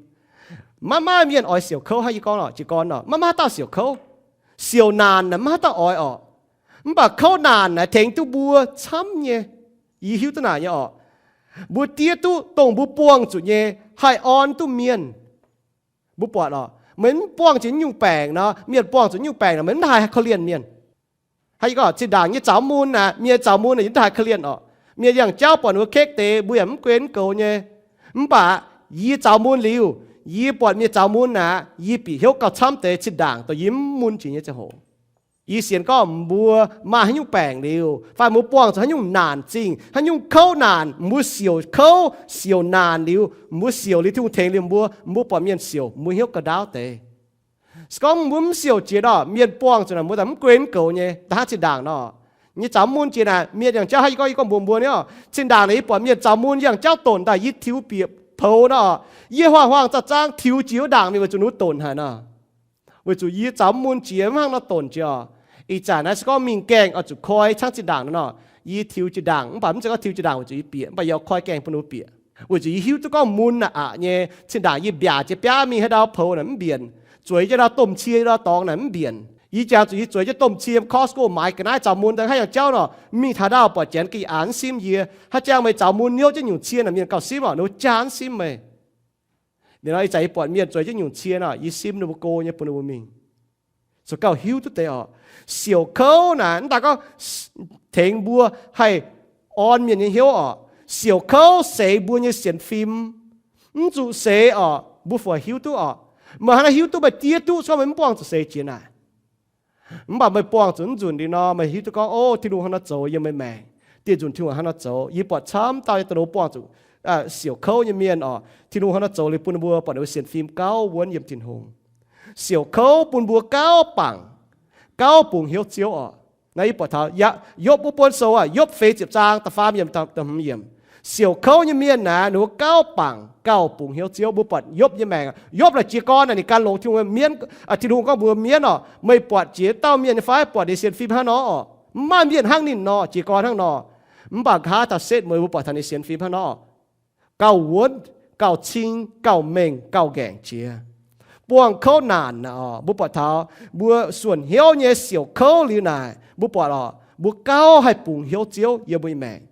Maiv maaih mienh oix siouc kouv hnangv yie gorngv lorqc, jiez gorn oc, maiv maaih haaix dauh siouc kouv. Siouc naanc naaic maiv haaix dauh oix oc. Mv baac kouv naanc naaic tengx duqv mbuo camv nyei. Yie hiuv duqv naaic nyei oc. Mbuo diev duqv dongh mbuo buangh zuqc nyei haih orn duqv mienh. Mbuo buatc oc, meih mv buangh zuqc nyungc baengc nor, mienh buangh zuqc nyungc baengc nor, meih mv haih korv-lienh mienh. Hnangv yie gorngv, zinh ndaangc yie zaux mun aqv, mienh zaux mun naaic yie mv haih korv-lienh oc. Mienh yangh jauv buatc wuov kekv deix, mbuo yaac mv guen goux nyei. Mv baac yie zaux mun liuz, yie buatc mienh zaux mun aqv, yie bieqc hnyouv gauh camv deix zinh ndaangc dongh yie mv mun jiex nyei ziangh hoc. Yie sienx gorngv mbuo maaih haaix nyungc baengc liuz, fai mbuo buangh zuqc haaix nyungc naanc zingh, haaix nyungc kouv naanc, mbuo siouc kouv siouc naanc liuz, mbuo siouc liuz Tin-Hungh tengx liuz mbuo, mbuo buatc mienh siouc, mbuo hnyouv ga'ndaauv deix. Se gorngv mbuo mv siouc jiex nor, mienh buangh zuqc naaic mbuo daaih mv guen goux nyei, da'hnangv zinh ndaangc nor. Yie zaux mun jiex naaic, mienh yangh jauv, hnangv yie gorngv, yie gorngv mbuox mbuo nyei oc, zinh ndaangc naaic yie buatc mienh zaux mun yangh jauv donc daaih, yie tiux bieqc poux nor, yie huaang-huaang zaah zaangv tiux jiex wuov ndaangc mingh weic zuqc ninh mbuo donc haic nor. Weic zuqc yie zaux mun jiex mv hnangv nor donc jiex oc. Ih zanc naaiv se gorngv mingh gaengh oix zuqc koi camv zinh ndaangc nor, yie tiux jiex ndaangc, mv baac mv zeiz gorngv tiux jiex ndaangc weic zuqc yie bieqc, mv baac yie oix koi gaengh bun ninh mbuo bieqc. Weic zuqc yie hiuv duqv gorngv mun naaic aqc nyei, zinh ndaangc yie mbiaac jiex biaav mingh haaix ndau poux naaic mv mbienc, zueiz jienv ndau domh cie ndau dorngx naaic mv mbienc. Yie jangx zuqc yie zueiz jienv domh cie Costco maaiz ga'naaiv zaux mun daaih, hnangv yangh jauv nor, mingh taux ndau buatc janx ga'naaiv mv simv yie. Hnangv jangx meih zaux mun hnyouv jienv nyungc cie naaic, mienh gauh simv oc, ninh mbuo jaa mv simv meih. Liuz nor ih zanc yie buatc mienh zueiz jienv nyungc cie nor, yie simv ninh mbuo go nyei bun ninh mbuo mingh. Zuqc gauh hiuv duqv deix oc. Siouc kouv naaic mv daaih gorngv tengx mbuo haih orn mienh nyei hnyouv oc. Siouc kouv seix mbuo nyei sienx fim. Mv zuqc seix oc, mbuo fungc hiuv duqv oc. Meih hnangv naaiv hiuv duqv, meih diev duqv, se gorngv meih mv buangh zuqc seix jiex naaic. Mv baac meih buangh zuqc mv nzunc liuz nor, meih hiuv duqv gorngv, o, Tin-Hungh hnangv nor zoux yiem meih maengc. Dieh nzunc Tin-Hungh hnangv nor zoux. Yie buatc camv dauh nyei da'nov buangh zuqc siouc kouv nyei mienh oc, Tin-Hungh hnangv nor zoux liuz bun ninh mbuo buatc ninh mbuo sienx fim gauh wuonv yiem Tin-Hungh. Siouc kouv bun mbuo gauh bangc, gauh bungx hnyouv Ziouv oc. Naaiv yie buatc taux Yopv wuov buonv sou aac, Yopv feix ziepc zaang da'faam yiemc, da'hmz yiemc. Siouc kouv nyei mienh naaic, ninh mbuo gauh bangc gauh bungx hnyouv Ziouv. Mbuo buatc Yopv nyei maengc. Yopv naaic jiez gorn naaic ninh gan longx Tin-Hungh, mienv, Tin-Hungh gorngv mbuox mienv oc, meih buatc jiex dauh mienh nyei fai? Buatc ninh sienx fim hnangv nor oc. Mv maaih mienh hnangv ninh nor, jiez gorn hnangv nor. Mv baac nqa'haav taux setv mueiz mbuo buatc taux ninh sienx fim hnangv nor, gauh wuonv, gauh cing, gauh mengh, gauh nqaengc jiex. Buangh kouv naanc naaic oc, mbuo buatc taux mbuo suonc hnyouv nyei siouc kouv liuz naaic, mbuo buatc oc, mbuo gauh haih bungx hnyouv Ziouv yiem mbuo nyei maengc.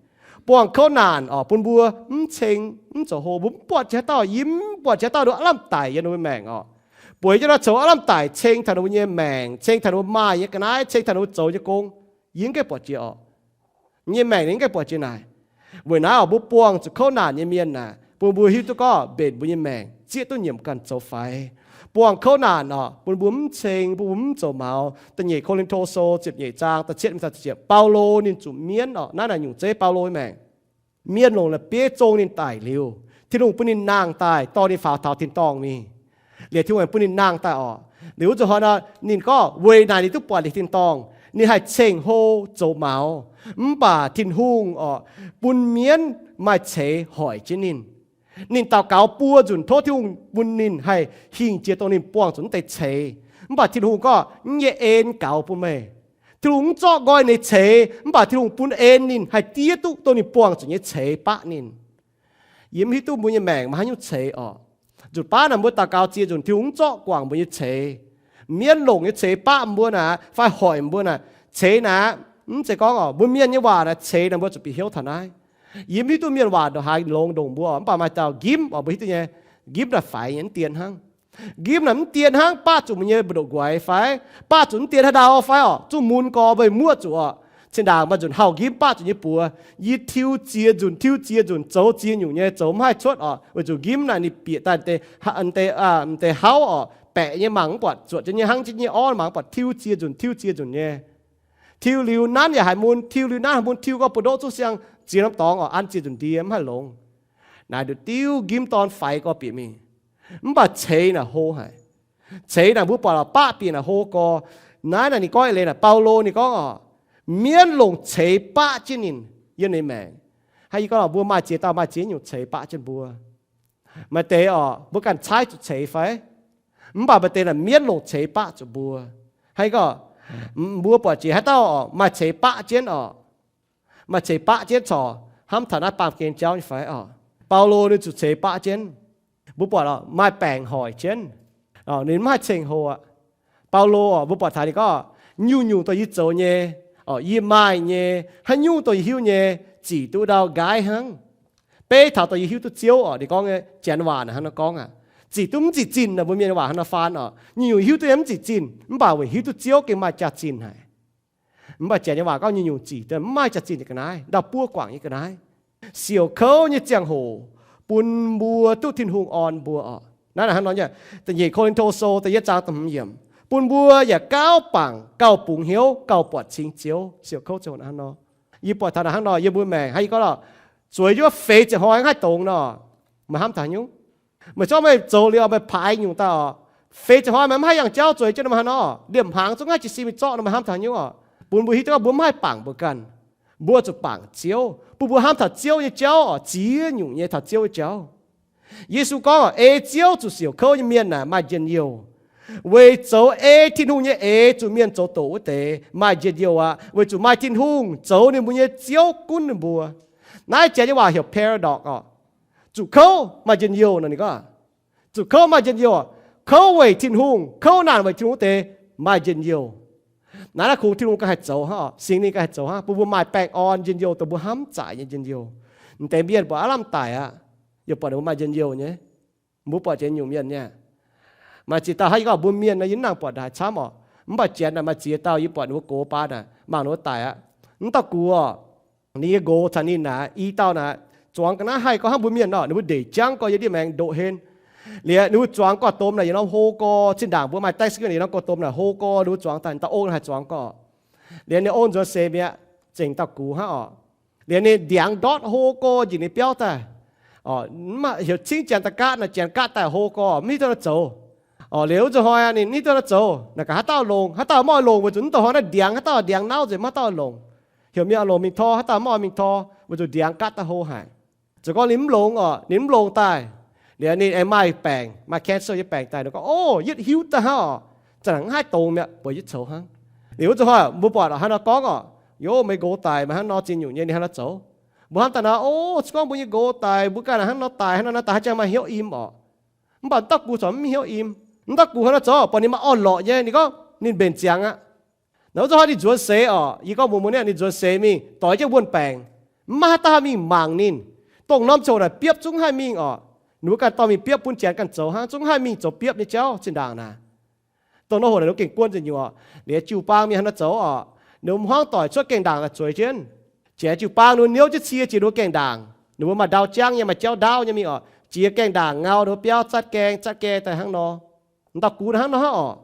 Buangh kouv naanc oc, bun mbuo mv ceng, mv zoux hlo, mbuo mv buatc jiex haaix dauh, yie mv buatc jiex haaix dauh nduov aav lamh daic yiem ninh mbuo maengc oc. Bueix jienv nor zoux aav lamh daic, ceng taux ninh mbuo nyei maengc, ceng taux ninh mbuo maaih nyei ga'naaiv, ceng taux ninh mbuo zoux nyei gong, yie mv gaengh buatc jiex oc. Nyei maengc ninh mv gaengh buatc jiex naaic. Weic naaiv oc, mbuo buangh zuqc kouv naanc nyei mienh naaic, bun mbuo hiuv duqv gorngv mbenc mbuo nyei maengc zieqv duqv nyiemc ganh zoux faix. Buangh kouv naanc oc, bun mbuo mv ceng, bun mbuo mv zoux maux. Da'nyeic Ko^lin^to Sou ziepc nyeic zaang da'cietv mingh taux da'ziepc, Baulo ninh zuqc mienv oc. Naaiv naaic nyungc zeiv Baulo nyei maengc. Mienh longc la'bieiv zong ninh daic liuz, Tin-Hungh bun ninh nangh daaih dorh ninh faaux taux tin-dorngh mingh. Liuz Tin-Hungh aengx bun ninh nangh daaih oc. Liuz wuov zuqc hnoi nor, ninh gorngv weic naaic ninh duqv buatc liuz tin-dorngh, ninh haih ceng hlo zoux maux. Mv baac Tin-Hungh oc, bun mienv maaih ceix hoic jienv ninh. Ninh daux gaux buo nzunc tov Tin-Hungh bun ninh haih hingh jiex dongh ninh buangh zuqc wuov deix ceix. Mv baac Tin-Hungh gorngv, mv nyei en gaux bun meih. Tin-Hungh mv zorqv nqoi ninh nyei ceix, mv baac Tin-Hungh bun en ninh haih diev duqv dongh ninh buangh zuqc nyei ceix baqv ninh. Yie mv hiuv duqv mbuo nyei maengc maaih haaix nyungc ceix oc. Nzunc baav naaic mbuo daux gaux ziex nzunc, Tin-Hungh mv zorqv guangc mbuo nyei ceix. Mienv longc nyei ceix baqv mbuo naaic fai hoic mbuo naaic, ceix naaic, mv zeiz gorngv oc, mbuo mienh nyei waac naaic ceix naaic mbuo zuqc bieqc hnyouv taux naaiv. Yie mv hiuv duqv mienh waac ndongc haaix longx ndongc mbuo oc, mv baac maaih dauh njimv oc, mbuo hiuv duqv nyei, njimv naaic faix nyei, mv dien hnangv. Njimv naaic mv dien hnangv, baqv zuqc meih nyei mbu'ndongx nquaix fai, baqv zuqc mv dien haaix ndau fai oc, zuqc mun gorx meih muoqv zuqc oc. Cin-ndaangc maaih nzunc hauh njimv baqv zuqc nyei buoz, yie tiuv ziex nzunc, tiuv ziex nzunc, zoux ziex nyungc nyei zoux mv haih cuotv oc, weic zuqc njimv naaic ninh bieqc daaih deix, deix hauv oc, baeqc nyei mangc mv buatc, zuotc jienv nyei hnangv jienv nyei orv mangc mv buatc, tiuv ziex nzunc, tiuv ziex nzunc nyei. Tiuv liuz nanv yaac haiz mun, tiuv liuz nanv haiz mun, tiuv gorx buoz-ndoqv zungv siang ziex norm dorngx oc, an ziex nzunc ndie mv haih longx. Naaic nduqc diuv njimv dorn faix gorx bieqc mingh. Mv baac ceix naaic hlo haic. Ceix naaic mbuo buatc oc, baqv bieqc naaic hlo gorx. Naaiv naaic ninh gorngv eix leiz naaic, Baulo ninh gorngv oc, mienv longc ceix baqv jienv ninh yiem ninh maengc. Hnangv yie gorngv oc, mbuo maaih ziex dauh maaih ziex nyungc ceix baqv jienv mbuo. Maaih deix oc, mbuo ganh caaiv zuqc ceix fai? Mv baac maaih deix naaic mienv longc ceix baqv zuqc mbuo. Hnangv yie gorngv, mbuo buatc jiex haaix dauh oc maaih ceix baqv jienv oc, maaih ceix baqv jienv corc hnamv taux naaiv baamh gen jauv nyei fai oc? Baulo ninh zuqc ceix baqv jienv. Mbuo buatc oc, maaih baengc hoic jienv, ninh mv haih ceng hlo aqv. Baulo oc, mbuo buatc taux ninh gorngv, nyungc-nyungc dongh yie zoux nyei, yie maaih nyei, haaix nyungc dongh yie hiuv nyei, zic duqv ndau nqaaiv hnangv. Beiv taux dongh yie hiuv duqv Ziouv oc, ninh gorngv nyei Janx waac naaic hnangv nor gorngv aqv. Zic duqv mv zic zinh naaic, mbuo Mienh waac hnangv nor faan oc. Nyungc-nyungc hiuv duqv yie mv zic zinh, mv baac weic hiuv duqv Ziouv gengh maaih jaax-zinh haic. Mv baac Janx nyei waac gorngv nyungc-nyungc zic duqv mv maaih jaax-zinh nyei ga'naaiv, ndau-buov guangc nyei ga'naaiv. Siouc kouv nyei ziangh hoc bun mbuo duqv Tin-Hungh orn mbuo oc. Naaiv naaic hnangv nor nyei, da'nyeic Ko^lin^to Sou da'yietv zaang da'hmz yiemc, bun mbuo yaac gauh bangc, gauh bungx hnyouv, gauh buatc cing Ziouv. Siouc kouv ziangh hoc naaiv hnangv nor. Yie buatc taux naaic hnangv nor yiem mbuo maengc, hnangv yie gorngv oc, zueiz jienv feix ziepc hnoi mv haih dongz nor, meih hnamv taux haaix nyungc? Meih zorqv meih zoux liuz meih paaix nyungc daaih oc, feix ziepc hnoi meih mv haih yangh jauv zueiz jienv nor, meih hnangv nor, liemh hnaangx zungv mv haih jiez sin mingh zorqv nor, meih hnamv taux haaix nyungc oc? Bun mbuo hiuv duqv gorngv mbuo mv haih bangc mbuo ganh. Mbuo zuqc bangc Ziouv, bun mbuo hnamv taux Ziouv nyei jauv oc, ziex nyungc nyei taux Ziouv nyei jauv. Yesu gorngv oc, ei Ziouv zuqc siouc kouv nyei mienh naaic maaih njien-youh. Weic zoux ei Tin-Hungh nyei eix zuqc mienh zoux doqc wuov deix maaih njien-youh aqv, weic zuqc maaih Tin-Hungh zoux ninh mbuo nyei Ziouv gunv ninh mbuo. Naaiv Janx nyei waac heuc paradox oc. Zuqc kouv maaih njien-youh nor, ninh gorngv, zuqc kouv maaih njien-youh. Kouv weic Tin-Hungh, kouv naanc weic Tin-Hungh wuov deix maaih njien-youh. Naaiv naaiv kungx Tin-Hungh ganh haih zoux hnangv oc, Singx Lingh ganh haih zoux hnangv, bun mbuo maaih baengh orn njien-youh, dongh mbuo hnamv zaqc nyei njien-youh. M'deix mienh buatc aav lamh daic aqv, yaac buatc ninh mbuo maaih njien-youh nyei. Mbuo buatc jiex nyungc mienh nyei, maaih ziex dauh hnangv yie gorngv mbuo mienh nor, yie mv nangc buatc ndaaix camv oc. Mv baac Janx naaic maaih ziex dauh yie buatc ninh mbuo gox baan naaic, mangc ninh mbuo daic aqv, mv dauh gux oc. Ninh nyei nqox caux ninh naaic i dauh naaic, zuangx ga'naaiv haih gorx hnangv mbuo mienh nor, ninh mbuo ndeic jangv gorx yiem ndiev maengx ndoqv hlen. Liuz ninh mbuo zuangx gorx-domh naaic yietc norm hlo gorx, zinh ndaangc mbuo maaih Thanksgiving yietc norm gorx-domh naaic hlo gorx, ninh mbuo zuangx daaih, dauh ong haih zuangx gorx. Liuz ninh ong nzuonx seix mi'aqv, zengc dauh gux hnangv oc. Liuz ninh ndiangx ndortv hlo gorx njiec ninh biauv daaih. Heuc cingv Janx daaih gaatv naaic, Janx gaatv daaih hlo gorx, mv hiuv duqv nor zoux. Liuz wuov nzunc hnoi ninh mv hiuv duqv nor zoux, naaic gaax haaix dauh longx, haaix dauh mv oix longx, weic zuqc mv dongh hnoi naaiv ndiangx haaix dauh ndiangx nauv nzengc, mv haaix dauh longx. Heuc mienh oix longx mingh tor, haaix dauh mv oix mingh tor, weic zuqc ndiangx gaatv daaih hlo haic. Zoux gorngv ninh mv longx oc, ninh mv longx daaih, liuz ninh aengx maaih baengc, maaih cancer nyei baengc daaih, ninh gorngv, O, yie hiuv daaih hnangv oc, za'nanc mv haih dongz mi'aqv, bueix jienv coux hnangv. Liuz wuov zanc hnoi mbuo buatc hnangv nor gorngv oc, Yo, meih nqox daic, meih hnangv nor ziex nyungc nyei, ninh hnangv nor zoux. Mbuo hnamv daaih nor, O, se gorngv mbuo nyei nqox daic, mbuo ganh hnangv nor daic, hnangv nor daaih, haaix jangx maaih hnyouv im oc. Mv baac dauh gux corc mv hnyouv im. Mv dauh gux hnangv nor zoux, buatc ninh maaih orn-lorqc nyei, ninh gorngv ninh mbenc ziangx aqv. Naaiv wuov zanc hnoi ninh nzuonx seix oc, yie gorngv mbuox mbuo, ninh nzuonx seix mingh doix jienv wuonh baengc, mv maaih haaix dauh haih mingh mangc ninh. Dongh norm ziangh hoc naaic biopv zungv haih mingh oc. Ninh mbuo ganh dorh mingh biopv bun janx ganh zoux hnangv, zungv haih mingh zoux biopv nyei jauv zinh ndaangc naaic. Dongh norm hoc naaic ninh gengh guon ziex nyungc oc. Liuz jiu-baang mienh hnangv nor zoux oc, ninh mbuo hmuangv doic cuotv gaengh ndaangc daaih zueiz jienv. Jiex jiu-baang ninh mbuo niouv jienv cie jiex ninh mbuo gaengh ndaangc. Ninh mbuo maaih ndau jangv nyei, maaih jauv ndaauv nyei mingh oc. Jiex gaengh ndaangc ngau ninh mbuo biauv zatv gaeng, zatv gaeng daaih hnangv nor. Mv dauh gux hnangv nor hnangv oc.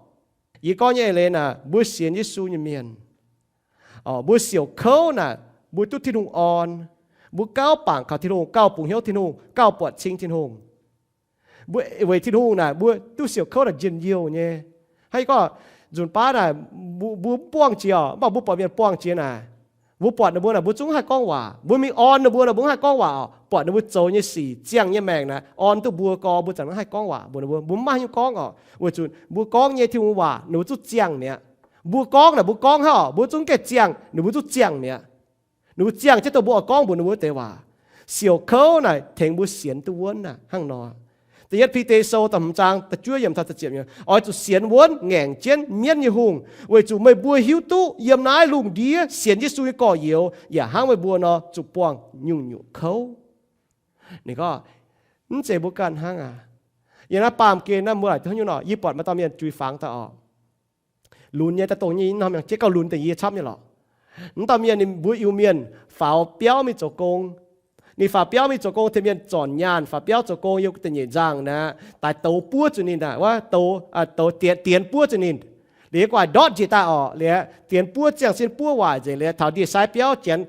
Yie gorngv nyei eix leiz naaic, mbuo sienx Yesu nyei mienh, mbuo siouc kouv naaic, mbuo duqv Tin-Hungh orn. Mbuo gauh bangc kaux Tin-Hungh, gauh bungx hnyouv Tin-Hungh, gauh buatc cing Tin-Hungh. Mbuo weic Tin-Hungh naaic, mbuo duqv siouc kouv naaic njien-youh nyei. Hnangv yie gorngv, nzunc baav naaic, mbuo mv buangh jiex oc, mv baac mbuo buatc mienh buangh jiex naaic, mbuo buatc ninh mbuo naaic, mbuo zungv mv haih gorngv waac. Mbuo mingh orn ninh mbuo naaic, mbuo mv haih gorngv waac oc. Buatc ninh mbuo zoux nyei sic, ziangh nyei maengc naaic, orn duqv mbuo gorx, mbuo zungv mv haih gorngv waac mbuox ninh mbuo. Mbuo mv maaih haaix nyungc gorngv oc, weic zuqc mbuo gorngv nyei Tin-Hungh waac ninh mbuo zungv ziangh mi'aqv. Mbuo gorngv naaic, mbuo gorngv hnangv oc, mbuo zungv mv gaengh ziangh, ninh mbuo zungv ziangh mi'aqv. Ninh mbuo ziangh jienv dongh mbuo oix gorngv mbuox ninh mbuo wuov deix waac. Siouc kouv naaic tengx mbuo sienx duqv wuonv aqv hnangv nor. Da'yietv Bide Sou da'hmz zaang da'juov yiemc taux da'ziepc yiemc, Oix zuqc sienx wuonv ngaengc jienv mienv nyei hungh, weic zuqc meih mbuo hiuv duqv yiem naaiv lungh ndiev sienx Yesu nyei gorx-youz yaac hnangv meih mbuo nor zuqc buangh nyungc-nyungc kouv. Ninh gorngv, mv zeiz mbuo ganh hnangv aqv. Yiem naaiv baamh gen naaiv mbuo laaic duqv haaix nyungc nor, yie buatc maaih dauh mienh jui fangx daaih oc, lunx nyei daaih dongh nyei norm yangh jiex gauh lunx deix yie camv nyei lorqc. Mv dauh mienh ninh mbuo Iu-Mienh faaux biauv mingh zoux gong. Ninh faaux biauv mingh zoux gong, tengx mienh zornc nyaanh faaux biauv zoux gong, yiem da'nyeic nzangh naaic, daaih douz buov zuqc ninh aqv, wuov douz, douz dienx, dienx buov zuqc ninh. Liuz yie guaax ndortv njiec daaih orqc, liuz dienx buov ziangh sin buov waaic nzengc, liuz taux ndie-sai biauv janx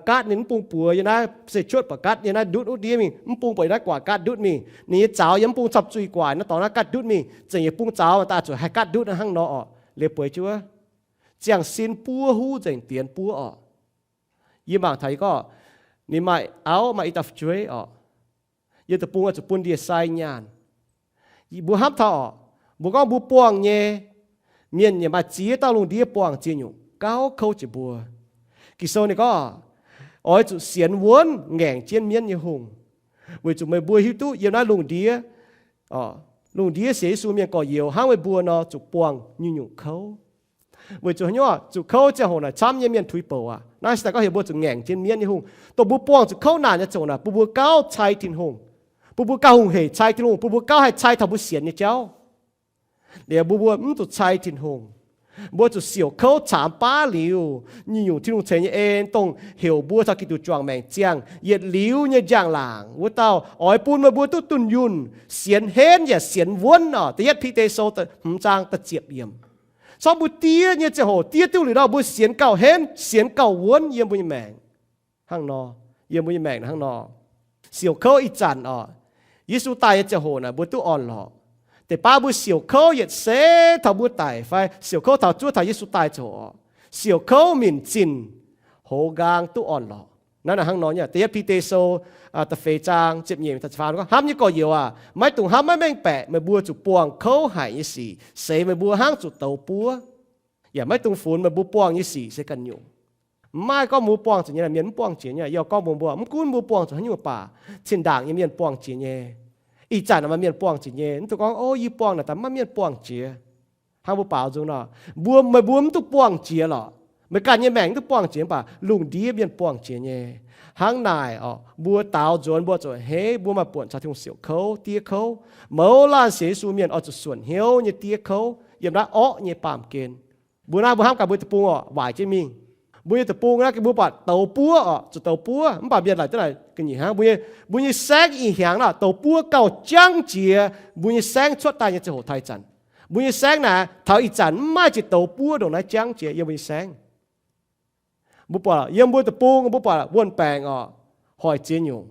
gaatv ninh mv bung buoz yiem naaiv se cuotv buatc gaatv yiem naaiv ndutv wuov ndiev mingh, mv bung buatc yiem naaiv guaax gaatv ndutv mingh. Ninh nyei zaux yiem mv bung camv zuih guaax naaiv dorngx naaiv gaatv ndutv mingh, zengc yietc bung zaux daaih zuqc haih gaatv ndutv hnangv nor orqc. Liuz bueix jienv wuov, ziangh sin buov huv nzengc dienx buov orqc. Yie mangc taux yie gorngv, ninh maaih auv maaih i dauh fu'jueiv orqc. Yiem deic-bung oix zuqc bun ndie-sai nyaanh. Mbuo hnamv taux orqc, mbuo gorngv mbuo buangh nyei, mienh yaac maaih ziex dauh lungh ndiev buangh ziex nyungc gauh kouv jiex mbuo. Ging-Sou ninh gorngv, Oix zuqc sienx wuonv ngaengc jienv mienv nyei hungh, weic zuqc meih mbuo hiuv duqv yiem naaiv lungh ndiev, lungh ndiev sienx Yesu mienh gorx-youz hnangv meih mbuo nor zuqc buangh nyungc-nyungc kouv. Weic zuqc haaix nyungc? Zuqc kouv ziangh hoc naaic camv nyei mienh tuix bouc aqv. Naaiv se daaih gorngv heuc mbuo zuqc ngaengc jienv mienv nyei hungh, dongh mbuo buangh zuqc kouv naanc nyei ziangh hoc naaic, bun mbuo gauh cai Tin-Hungh, bun mbuo gauh hungh hec cai Tin-Hungh, bun mbuo gauh haih cai taux mbuo sienx nyei jauv. Liuz mbuo, mbuo mv zuqc cai Tin-Hungh. Mbuo zuqc siouc kouv caamx baav liuz, nyungc-nyungc Tin-Hungh ceix nyei en, dongh heuc mbuo taux Giduc juangc maengc ziangh yietc liuz nyei njang-laangc wuov dauh, oix bun meih mbuo duqv dunh yunh, sienx henv yaac sienx wuonv orqc. Da'yietv Bide Sou hmz zaang da'ziepc yiemc. Corc mbuo diev nyei ziangh hoc diev duqv liuz nor, mbuo sienx gauh henv, sienx gauh wuonv yiem mbuo nyei maengc hnangv nor. Yiem mbuo nyei maengc hnangv nor, siouc kouv ih zanc orqc. Yesu daaih nyei ziangh hoc naaic mbuo duqv orn-lorqc. Deix baav mbuo siouc kouv yietc seix taux mbuo daic fai siouc kouv taux zuov taux Yesu daaih ziangh hoc orqc, siouc kouv minc zinh, hoz nqaang duqv orn-lorqc. Naaiv hnangv nor nyei. Da'yietv Bide Sou da'feix zaang ziepc nyeic, hnamv nyei gorx-youz aac, maiv dungx hnamv maiv mengh baeqc meih mbuo zuqc buangh kouv haic nyei sic, seix meih mbuo hnangv zuqc douz buov. Yaac maiv dungx funx meih mbuo buangh nyei sic se ganh nyungc. Mv maaih gorngv mbuo buangh zuqc nyei, mienh mv buangh jiex nyei. Yie gorngv mbuox mbuo, mv gunv mbuo buangh zuqc haaix nyungc baac, zinh ndaangc nyei mienh buangh jiex nyei. Ih zanc maaih mienh buangh jiex nyei. Mv dungx gorngv, O, yie buangh naaic daaih maiv maaih mienh buangh jiex. Hnangv mbuo baaux nzung nor, mbuo, meih mbuo mv duqv buangh jiex lorqc. Meih ganh nyei maengc mv duqv buangh jiex, mv baac lungh ndiev mienh buangh jiex nyei. Hnangv naaic orqc, mbuo daaux nzuonx mbuo zuqc a'hneiv, mbuo maaih buonc caux Tin-Hungh siouc kouv, diev kouv. Mouz laanh sienx Yesu mienh oix zuqc suonc hnyouv nyei diev kouv yiem naaiv orqv nyei baamh gen. Mbuo naaiv mbuo hnamv gaax mbuo deic-bung orqc, waaic jienv mingh. Mbuo nyei deic-bung naaiv mbuo buatc douz buov orqc, zuqc douz buov, mv baac mienh laaic duqv naaic ga'nyiec hnangv. Mbuo nyei, mbuo nyei saengv ih hnyangx naaic douz buov gauh jangv jiex mbuo nyei saengv cuotv daaih nyei ziangh hoc taux ih zanc. Mbuo nyei saengv naaic taux ih zanc mv maaih jiex douz buov ndongc naaiv jangv jiex yiem mbuo nyei saengv. Mbuo buatc yiem mbuo deic-bung mbuo buatc wuon-baengc orqc, hoic ziex nyungc.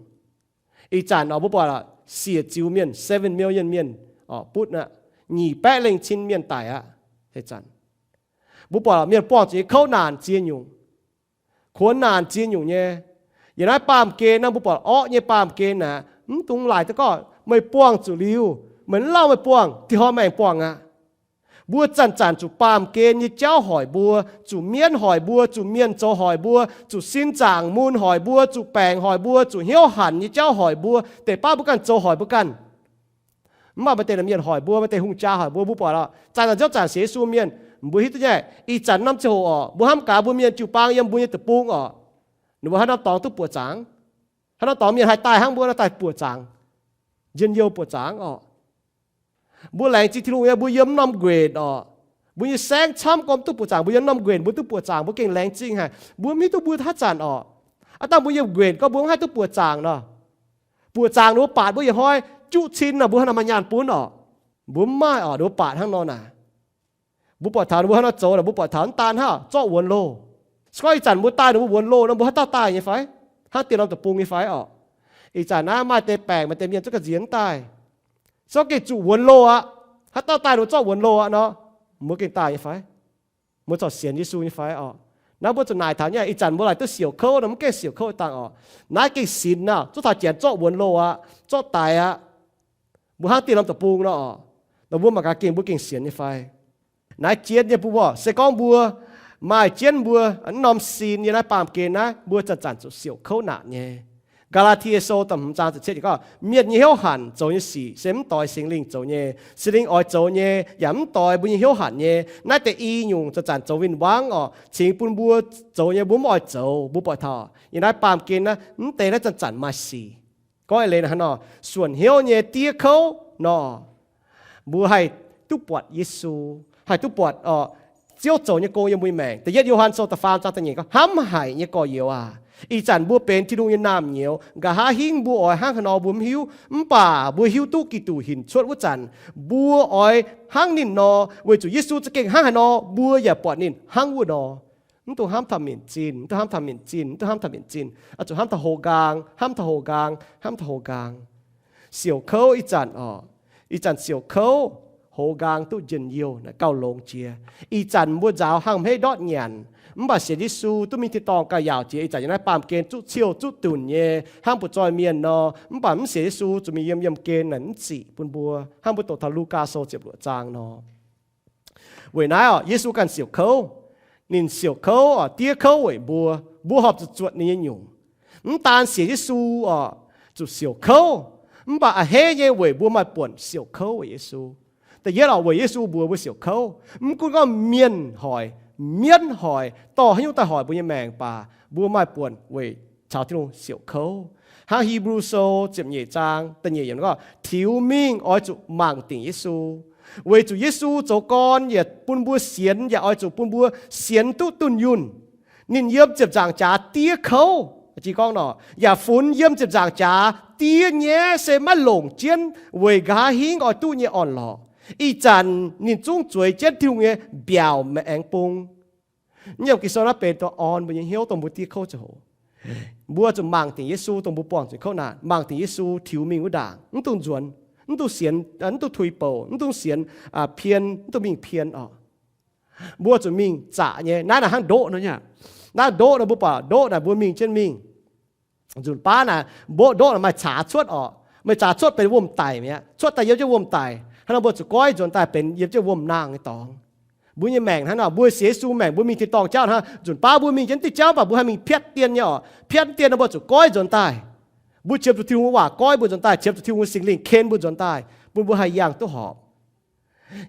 Ih zanc orqc mbuo buatc siec ziux mienh seven million mienh orqc, butv aqv, nyic baeqv lengh cin mienh daic aqv. Ih zanc mbuo buatc mienh buangh zuqc nyei kouv naanc ziex nyungc, kuonx naanc ziex nyungc nyei. Yiem naaiv baamh gen naaiv mbuo buatc orqv nyei baamh gen aqv, mv dungx laaic duqv gorngv meih buangh zuqc liuz, meih mv lauh meih buangh, dieh hnoi maengx buangh aqv. Mbuo zanc-zanc zuqc baamh gen nyei jauv hoic mbuo, zuqc mienv hoic mbuo, zuqc mienh zoux hoic mbuo, zuqc sin zaangc mun hoic mbuo, zuqc baengc hoic mbuo, zuqc hnyouv hanc nyei jauv hoic mbuo, deix baav mbuo ganh zoux hoic mbuo ganh. Mv baac maaih deix mienh hoic mbuo, maaih deix hungh jaa hoic mbuo, mbuo buatc oc. Zanc-zanc ziouc zanc sienx Yesu mienh, mbuo hiuv duqv nyei, ih zanc norm ziangh hoc oc, mbuo hnamv gaax mbuo mienh jiu-baang yiem mbuo nyei deic-bung oc, ninh mbuo haaix norm dorngx duqv buoqc zaangc? Haaix norm dorngx mienh haih daaih hnangv mbuo nor daaih buoqc zaangc, njien-youh buoqc zaangc oc. Mbuo laengz zingh Tin-Hungh nyei, mbuo yiem mv norm nquenc oc. Mbuo nyei saengv camv gormx duqv buoqc zaangc, mbuo yiem mv norm nquenc mbuo duqv buoqc zaangc, mbuo gengh laengz zingh haic, mbuo mv hiuv duqv mbuo haaix zanc oc. Aav dangh mbuo yiem nquenc gorngv mbuo mv haih duqv buoqc zaangc nor, buoqc zaangc ninh mbuo baatc mbuo yietc hnoi juqv cin nor, mbuo haaix nor maaih nyaanh bun oc? Mbuo mv maaih oc, ninh mbuo baatc hnangv nor naaic. Mbuo buatc taux ninh mbuo haaix nor zoux nor, mbuo buatc taux mv daan hnangv zorqv wuonx loh. Se gorngv ih zanc mbuo daaih ninh mbuo wuonx loh nor, mbuo haaix dauh daaih nyei fai? Hnangv dieh norm deic-bung nyei fai oc? Ih zanc naaiv maaih deix baengc maaih deix mienh zungv ga'nziex mv daaih. Se gorngv gengh zuqc wuonx loh aqv, haaix dauh daaih ninh mbuo zorqv wuonx loh aqv nor, mbuo gengh daaih nyei fai? Mbuo corc sienx Yesu nyei fai oc? Naaiv mbuo zuqc naaic taux nyei, ih zanc mbuo laaic duqv siouc kouv nor, mv gengh siouc kouv dangh oc. Naaiv gengh sinx aqv, zuov taux janx zorqv wuonx loh aqv, zorqv daic aqv. Mbuo hnangv dieh norm deic-bung nor oc, nor mbuo mangc gaax gengh mbuo gengh sienx nyei fai? Naaiv jienv nyei bun mbuo, se gorngv mbuo maaih jienv mbuo norm sin yiem naaiv baamh gen naaiv, mbuo zanc-zanc zuqc siouc kouv naanc nyei. Gaa^laa^tie Sou da'hmz zaang ziepc cietv gorngv, mienh nyei hnyouv hanc zoux nyei sic se mv doix Singx Lingh zoux nyei. Singx Lingh oix zoux nyei yaac mv doix mbuo nyei hnyouv hanc nyei. Naaiv deix i nyungc zanc-zanc zoux win-wangv oc, cingx bun mbuo zoux nyei mbuo mv oix zoux. Mbuo buatc taux yiem naaiv baamh gen naaiv, mv deix naaiv zanc-zanc maaih sic. Gorngv eix leiz hnangv nor, suonc hnyouv nyei diev kouv nor, mbuo haih duqv buatc Yesu, haih duqv buatc oc, Ziouv zoux nyei gong yiem mbuo nyei maengc. Da'yietv Yo^han Sou da'faam zaang da'nyeic gorngv, hnamv haic nyei gorx-youz aac, ih zanc mbuo benx Tin-Hungh nyei naamh nyouz. Nqa'haav hingv mbuo oix hnangv haaix nor mbuo mv hiuv, mv baac mbuo hiuv duqv Giduc hinc cuotv wuov zanc, mbuo oix hnangv ninh nor, weic zuqc Yesu za'gengh hnangv haaix nor mbuo yaac buatc ninh hnangv wuov nor. Mv dungx hnamv taux mietc zinh, mv dungx hnamv taux mietc zinh, mv dungx hnamv taux mietc zinh. Oix zuqc hnamv taux houx nqaang, hnamv taux houx nqaang, hnamv taux houx nqaang. Siouc kouv ih zanc oc, ih zanc siouc kouv, houx nqaang duqv njien-youh naaic gauh longx jiex. Ih zanc mbuo nzaaux hnangv hmeiv ndortv nyanc, mv baac sienx Yesu duqv mingh tin-dorngh gauh yaauc jiex. Ih zanc yiem naaiv baamh gen zuqv ciouh zuqv dunc nyei hnangv butv-zoih mienh nor, mv baac mv sienx Yesu zuqc mingh yiem yiemh gen naaic mv ziqc bun mbuo, hnangv mbuo doqc taux Lugaa Sou ziepc luoqc zaang nor. Weic naaiv oc, Yesu ganh siouc kouv. Ninh siouc kouv oc, diev kouv weic mbuo. Mbuo horpc zuqc zuotc ninh nyei nyungc. Mv daan sienx Yesu oc, zuqc siouc kouv, mv baac a'hneiv nyei weic mbuo maaih buonc siouc kouv weic Yesu. Da'yietv oc, weic Yesu mbuox mbuo siouc kouv. Mv gunv gorngv mienh hoic, mienv hoic, dorh haaix nyungc daaih hoic mbuo nyei maengc baac, mbuo maaih buonc weic caux Tin-Hungh siouc kouv. Hnangv Hipv^lu Sou ziepc nyeic zaang da'nyeic yiemc gorngv, tiux mingh oix zuqc mangc dingc Yesu. Weic zuqc Yesu zoux gorn yaac bun mbuo sienx, yaac oix zuqc bun mbuo sienx duqv dunh yunh. Ninh yiem ziepc nzaangc jaax diev kouv, jiex gorngv nor, yaac funx yiem ziepc nzaangc jaax diev nyaiv se maiv longc jienv weic nqa'haav hingv oix duqv nyei orn-lorqc. Ih zanc ninh zungv zueiz jienv Tin-Hungh nyei mbiaauc maengx bung. Yiem Ging-Sou naaiv benx dongh orn mbuo nyei hnyouv dongh mbuo diev kouv ziangh hoc. Mbuo zuqc mangc dingc Yesu dongh mbuo buangh zuqc kouv naanc, mangc dingc Yesu tiux mingh wuov ndaangc, mv dungx nzuonx, mv dungx sienx, mv dungx tuix bouc, mv dungx sienx pien, mv dungx mingh pien oc. Mbuo zuqc mingh zaqc nyei. Naaiv naaic hnangv ndoqv nor nyei. Naaiv ndoqv nor mbuo buatc ndoqv naaic mbuo mingh jienv mingh. Nzunc baav naaic mbuo ndoqv naaic maaih caax cuotv oc. Maaih caax cuotv benx wuom-daic mi'aqv. Cuotv daaih yiem jienv wuom-daic hnangv nor mbuo zuqc goiv nzuonx daaih benx yiem jienv wuom-naang nyei dorngx. Mbuo nyei maengc hnangv nor, mbuo sienx Yesu maengc mbuo mingh tin-dorngh jauv hnangv. Nzunc baav mbuo mingh jienv diuh jauv mv baac mbuo haih mingh piatv dien nyei oc. Piatv dien nor mbuo zuqc goiv nzuonx daaih. Mbuo qiemx zuqc Tin-Hungh waac goiv mbuo nzuonx daaih, qiemx zuqc Tin-Hungh Singx Lingh ken mbuo nzuonx daaih, bun mbuo haih yangh duqv horpc.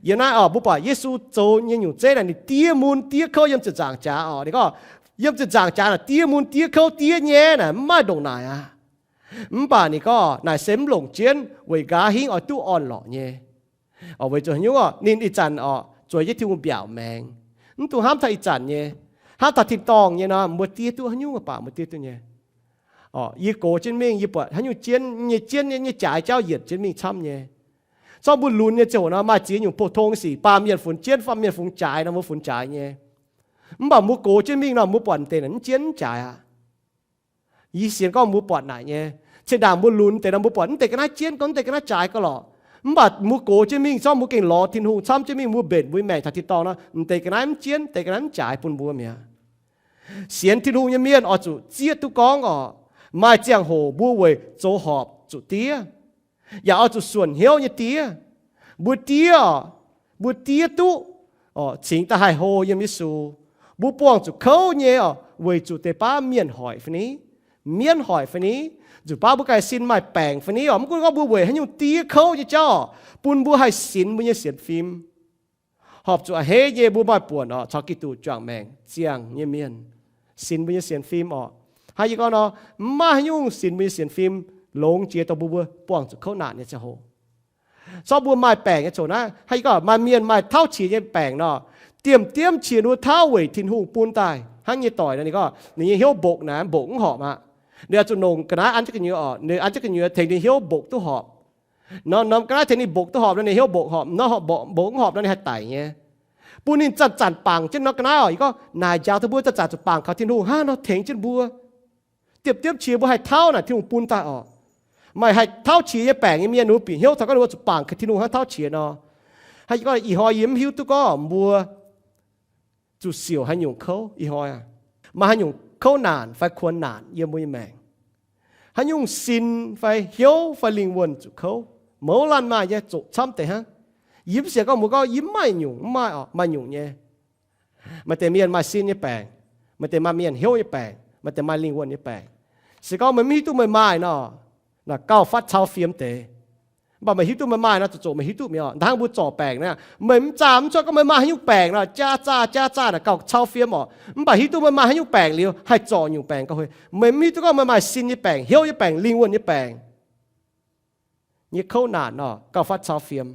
Yiem naaiv oc, mbuo buatc Yesu zoux nyei nyungc zeiv naaic, ninh diev mun diev kouv yiem ziepc nzaangc jaax oc. Ninh gorngv, yiem ziepc nzaangc jaax naaic diev mun diev kouv diev nyaiv naaic mv maaih ndongc naaic aqv. Mv baac ninh gorngv naaic se mv longc jienv weic nqa'haav hingv oix duqv orn-lorqc nyei. Oc, weic zuqc haaix nyungc oc, ninh ih zanc oc zueiz jienv Tin-Hungh mbiaauc maengx. Mv dungx hnamv taux ih zanc nyei. Hnamv taux tin-dorngh nyei nor, mbuo diev duqv haaix nyungc baac mbuo diev duqv nyei. Oc, yie gox jienv mingh, yie buatc haaix nyungc jienv nyei, jienv nyei jaaix jauv yienc jienv mingh camv nyei. Zorqv mbuo lunx nyei ziangh hoc nor, maaih ziex nyungc pou-tong sic, baamh mienh funx jienv, baamh mienh funx jaaix nor, mbuo funx jaaix nyei. Mv baac mbuo gox jienv mingh nor, mbuo buatc deix naaic mv jienv mv jaaix aqv. Yie sienx gorngv mbuo buatc naaic nyei. Cin-ndaangc mbuo lunx deix nor, mbuo buatc mv deix ga'naaiv jienv gong, mv deix ga'naaiv jaaix gong lorqc. Mv baac mbuo gox jienv mingh, zorqv mbuo gengh lorz Tin-Hungh camv jienv mingh, mbuo mbenc mbuo nyei maengc taux tin-dorngh nor, mv deix ga'naaiv mv jienv, deix ga'naaiv mv jaaix bun mbuo mi'aqv. Sienx Tin-Hungh nyei mienh oix zuqc zieqv duqv gorngv oc, Maaih ziangh hoc mbuo weic zoux horpc zuqc diev, yaac oix zuqc suonc hnyouv nyei diev. Mbuo diev, mbuo diev duqv cingx daaih haih hlo yiem Yesu. Mbuo buangh zuqc kouv nyei oc, weic zuqc deix baav mienh hoic fai ni, mienv hoic fai ni, zuqc baav mbuo ganh sin maaih baengc fai ni oc. Mv gunv gorngv mbuo weic haaix nyungc diev kouv nyei jauv, bun mbuo haih sinx mbuo nyei sienx fim. Horpc zuqc a'hneiv nyei mbuo maaih buonc oc caux Giduc juangc maengc ziangh nyei mienh, sinx mbuo nyei sienx fim oc. Hnangv yie gorngv nor, mv maaih haaix nyungc sinx mbuo nyei sienx fim longx jiex dongh mbuo, mbuo buangh zuqc kouv naanc nyei ziangh hoc. Corc mbuo maaih baengc nyei ziangh hoc naaiv, hnangv yie gorngv maaih mienh maaih tauv qiex nyei baengc nor, diemv diemv qiex ninh mbuo tauv weic Tin-Hungh bun daaih. Hnangv nyei doic nor, ninh gorngv ninh nyei hnyouv mbokc naaic, mbokc mv horpc aqv. Ninh oix zuqc longc ga'naaiv an jienv gu'nyuoz oc, ninh an jienv gu'nyuoz tengx ninh hnyouv mbokc duqv horpc. Norm norm ga'naaiv tengx ninh mbokc duqv horpc nor, ninh hnyouv mbokc horpc, norm mbokc mv horpc nor ninh haih daic nyei. Bun ninh zanc-zanc bangc jienv norm ga'naaiv oc. Yie gorngv naaic njaaux duqv mbuo zanc-zanc zuqc bangc kaux Tin-Hungh hnangv nor tengx jienv mbuo. Diemv diemv qiex mbuo haih tauv naaic Tin-Hungh bun daaih oc. Maaih haih tauv qiex nyei baengc nyei mienh, ninh mbuo bieqc hnyouv taux gorngv ninh mbuo zuqc bangc kaux Tin-Hungh hnangv tauv qiex nor. Hnangv yie gorngv ih hnoi yie mv hiuv duqv gorngv mbuo zuqc siouc haaix nyungc kouv. Ih hnoi maaih haaix nyungc kouv naanc fai kuonx naanc yiem mbuo nyei maengc? Haaix nyungc sin fai hnyouv fai lingh wuonh zuqc kouv? Mouz laanh maaih nyei, zoqc camv deix hnangv. Yie mv sienx gorngv mbuo gorngv yie mv maaih nyungc, mv maaih oc, maaih nyungc nyei. Maaih deix mienh maaih sin nyei baengc, maaih deix maaih mienh hnyouv nyei baengc, maaih deix maaih lingh wuonh nyei baengc. Se gorngv meih mv hiuv duqv meih maaih nor, naaic gauh fatv cau fiem deix. Mv baac meih hiuv duqv meih maaih nor, zoqc zoqc meih hiuv duqv mi'aqv. Hnangv mbuo zorc baengc naaic, meih mv zaah mv cuotv gorngv meih maaih haaix nyungc baengc nor, jaa zaah jaa zaah naaic gauh cau fiem oc. Mv baac hiuv duqv meih maaih haaix nyungc baengc liuz, haih zorc nyungc baengc gauh huic. Meih mv hiuv duqv gorngv meih maaih sin nyei baengc, hnyouv nyei baengc, lingh wuonh nyei baengc nyei kouv naanc nor, gauh fatv cau fiem.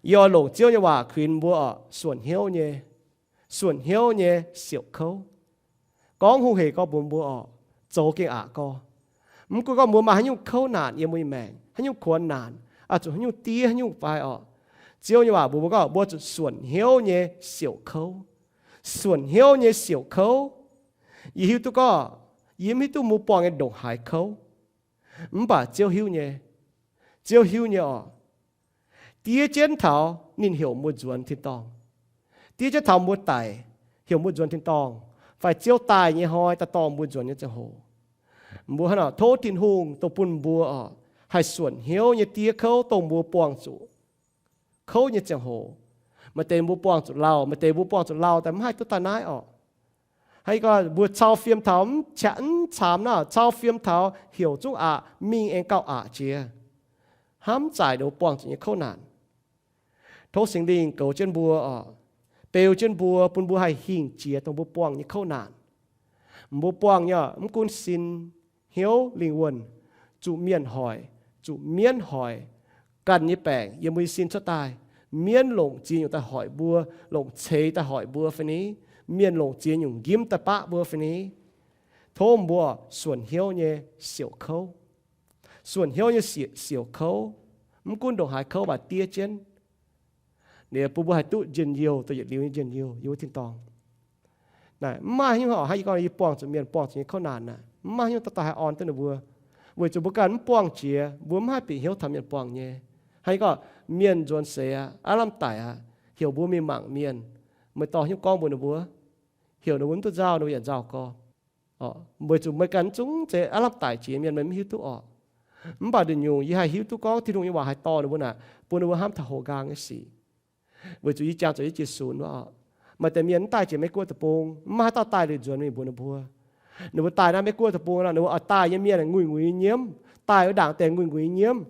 Yie oix longc Ziouv nyei waac kuinx mbuo oc, suonc hnyouv nyei, suonc hnyouv nyei siouc kouv. Gorngv hungh hec gorx mbuox mbuo oc, zoux gengh aqc gorx. Mv gunv gorngv mbuo maaih haaix nyungc kouv naanc yiem mbuo nyei maengc, haaix nyungc kuonx naanc, zuqc haaix nyungc diev haaix nyungc fai oc, Ziouv nyei waac mbuox mbuo gorngv mbuo zuqc suonc hnyouv nyei siouc kouv. Suonc hnyouv nyei siouc kouv. Yie hiuv duqv gorngv, yie mv hiuv duqv mbuo buangh nyei ndongc haaix kouv, mv baac Ziouv hiuv nyei. Ziouv hiuv nyei oc. Diev jienv taux ninh heuc mbuo nzuonx tin-dorngh. Diev jienv taux mbuo daic, heuc mbuo nzuonx tin-dorngh, fai Ziouv daaih nyei hnoi daaih dorh mbuo nzuonx nyei ziangh hoc, mbuo hnangv naaic tov Tin-Hungh dongh bun mbuo oc, haih suonc hnyouv nyei diev kouv dongh mbuo buangh zuqc kouv nyei ziangh hoc. Maaih deix mbuo buangh zuqc lauh, maaih deix mbuo buangh zuqc lauh daaih mv haih duqv daaih naaiv oc. Hnangv yie gorngv mbuo cau fiem taux mv qaqv mv caamx naaiv, cau fiem taux heuc zungv aqc, mingh aengx gauh aqc jiex, hnamv zaaic ninh mbuo buangh zuqc nyei kouv naanc. Tov Singx Lingh goux jienv mbuo oc, beu jienv mbuo, bun mbuo haih hingh jiex dongh mbuo buangh nyei kouv naanc. Mbuo buangh nyei mv gunv sin, hnyouv, lingh wuonh, zuqc mienh hoic, zuqc mienv hoic, ganh nyei baengc yiem mbuo nyei sin cuotv daaih, mienv longc ziex nyungc daaih hoic mbuo, longc ceix daaih hoic mbuo fai ni, mienh longc ziex nyungc njimv daaih baqv mbuo fai ni. Tov mbuo suonc hnyouv nyei siouc kouv. Suonc hnyouv nyei siouc kouv, mv gunv ndongc haaix kouv mv baac diev jienv. Ninh bun mbuo haih duqv njien-youh, dongh yietc liuz nyei njien-youh yiem wuov tin-dorngh. Naaic mv maaih haaix nyungc oc, hnangv yie gorngv yie buangh zuqc mienh buangh zuqc nyei kouv naanc naaic, mv maaih haaix nyungc dauh dauh haih orn duqv ninh mbuo, weic zuqc mbuo ganh mv buangh jiex, mbuo mv haih bieqc hnyouv taux mienh buangh nyei. Hnangv yie gorngv mienh nzuonx seix aqv, aav lamh daic aqv, heuc mbuo mingh mangc mienh, meih dorh haaix nyungc gorngv mbuox ninh mbuo? Heuc ninh mbuo mv duqv nzauh, ninh mbuo yaac nzauh gorx. Weic zuqc meih ganh zungv zeiz aav lamh daic jiex mienh, meih mv hiuv duqv oc. Mv baac nduqc nyungc yie haih hiuv duqv gorngv Tin-Hungh nyei waac haih dorh ninh mbuo naaic, bun ninh mbuo hnamv taux hoqc nqaang nyei sic. Weic zuqc yie jangx zuqc yie jiex sunx wuov oc, maaih deix mienh mv daaih jiex Meiv Guoqv deic-bung, mv maaih haaix dauh daaih liuz nzuonx mingh mbuox ninh mbuo. Ninh mbuo daaih naaiv Meiv Guoqv deic-bung nor, ninh mbuo oix daaih nyei mienh nguiz-nguiz nyiemv, daaih wuov ndaangc deix nguiz-nguiz nyiemv.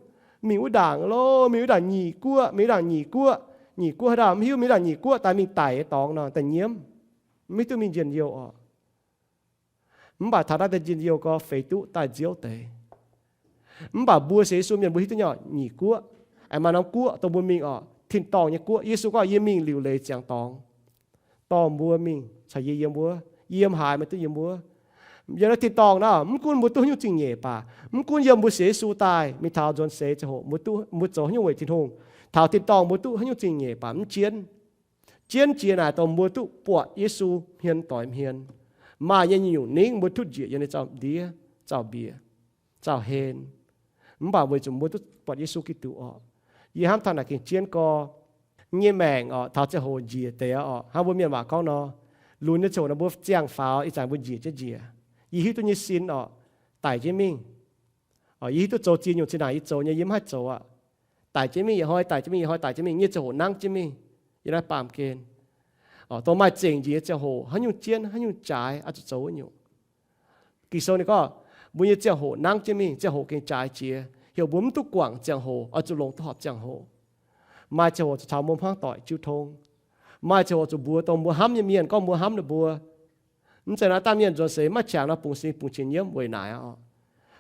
Mingh wuov ndaangc loh, mingh wuov ndaangc Nyic Guoqv, mingh wuov ndaangc Nyic Guoqv, Nyic Guoqv haaix dauh mv hiuv, mingh wuov ndaangc Nyic Guoqv daaih mingh daic nyei dorngx nor daaih nyiemv, mv hiuv duqv mingh njien-youh oc. Mv baac taux naaiv deix njien-youh gorx feix duqv daaih nziouv deix. Mv baac mbuo sienx Yesu mienh mbuo hiuv duqv nyei oc, Nyic Guoqv, aengx maaih norm guoqv dongh mbuo mingh oc, tin-dorngh nyei guoqv. Yesu gorngv, yie mingh liuc leiz ziangx dorngx, dorh mbuo mingh caux yie yiem wuov. Yiem haaix meih duqv yiem wuov. Yiem naaiv tin-dorngh naaiv, mv gunv mbuo duqv haaix nyungc zingh nyeic baac, mv gunv yiem mbuo sienx Yesu daaih mingh taux nzuonx seix ziangh hoc mbuo duqv, mbuo zoux haaix nyungc weic Tin-Hungh, taux tin-dorngh mbuo duqv haaix nyungc zingh nyeic baac mv jienv. Jienv jiex naaic dongh mbuo duqv buatc Yesu hmien doix hmien. Maaih nyei nyungc-nyungc ningv mbuo duqv njiec yiem ninh zaux-ndiev, zaux-mbiec, zaux-hlen. Mv baac weic zuqc mbuo duqv buatc Yesu Giduc oc, yie hnamv taux naaic gengh jienv gorx nyei maengc oc, taux ziangh hoc njiec deix oc. Hnangv mbuo mienh waac gorngv nor, lunx nyei ziangh hoc nor mbuo ziangh faaux, ih zanc mbuo njiec jienv njiec. Yie hiuv duqv nyei sin oc, daic jienv mingh. Yie hiuv duqv zoux ziex nyungc zinh ndaangc yie zoux nyei, yie mv haih zoux aqv. Daic jienv mingh yietc hnoi, daic jienv mingh yietc hnoi, daic jienv mingh nyei ziangh hoc nangv jienv mingh. Yiem naaiv baamh gen, dongh maaih zengc njiec nyei ziangh hoc, haaix nyungc jienv, haaix nyungc jaaix, oix zuqc zoux wuov nyungc. Ging-Sou ninh gorngv, mbuo nyei ziangh hoc nangv jienv mingh, ziangh hoc gengh jaaix jiex, heuc mbuo mv duqv guangc ziangh hoc, oix zuqc longc duqv horpc ziangh hoc. Maaih ziangh hoc zuqc taux mbuo hmuangv doic jiu tong. Maaih ziangh hoc zuqc mbuox dongh mbuo hnamv nyei mienh, gorngv mbuo hnamv ninh mbuo. Mv zeiz naaiv dangh mienh nzuonx seix maiv qangx nor bungx sin bungx qiex nyiemv weic naaic oc.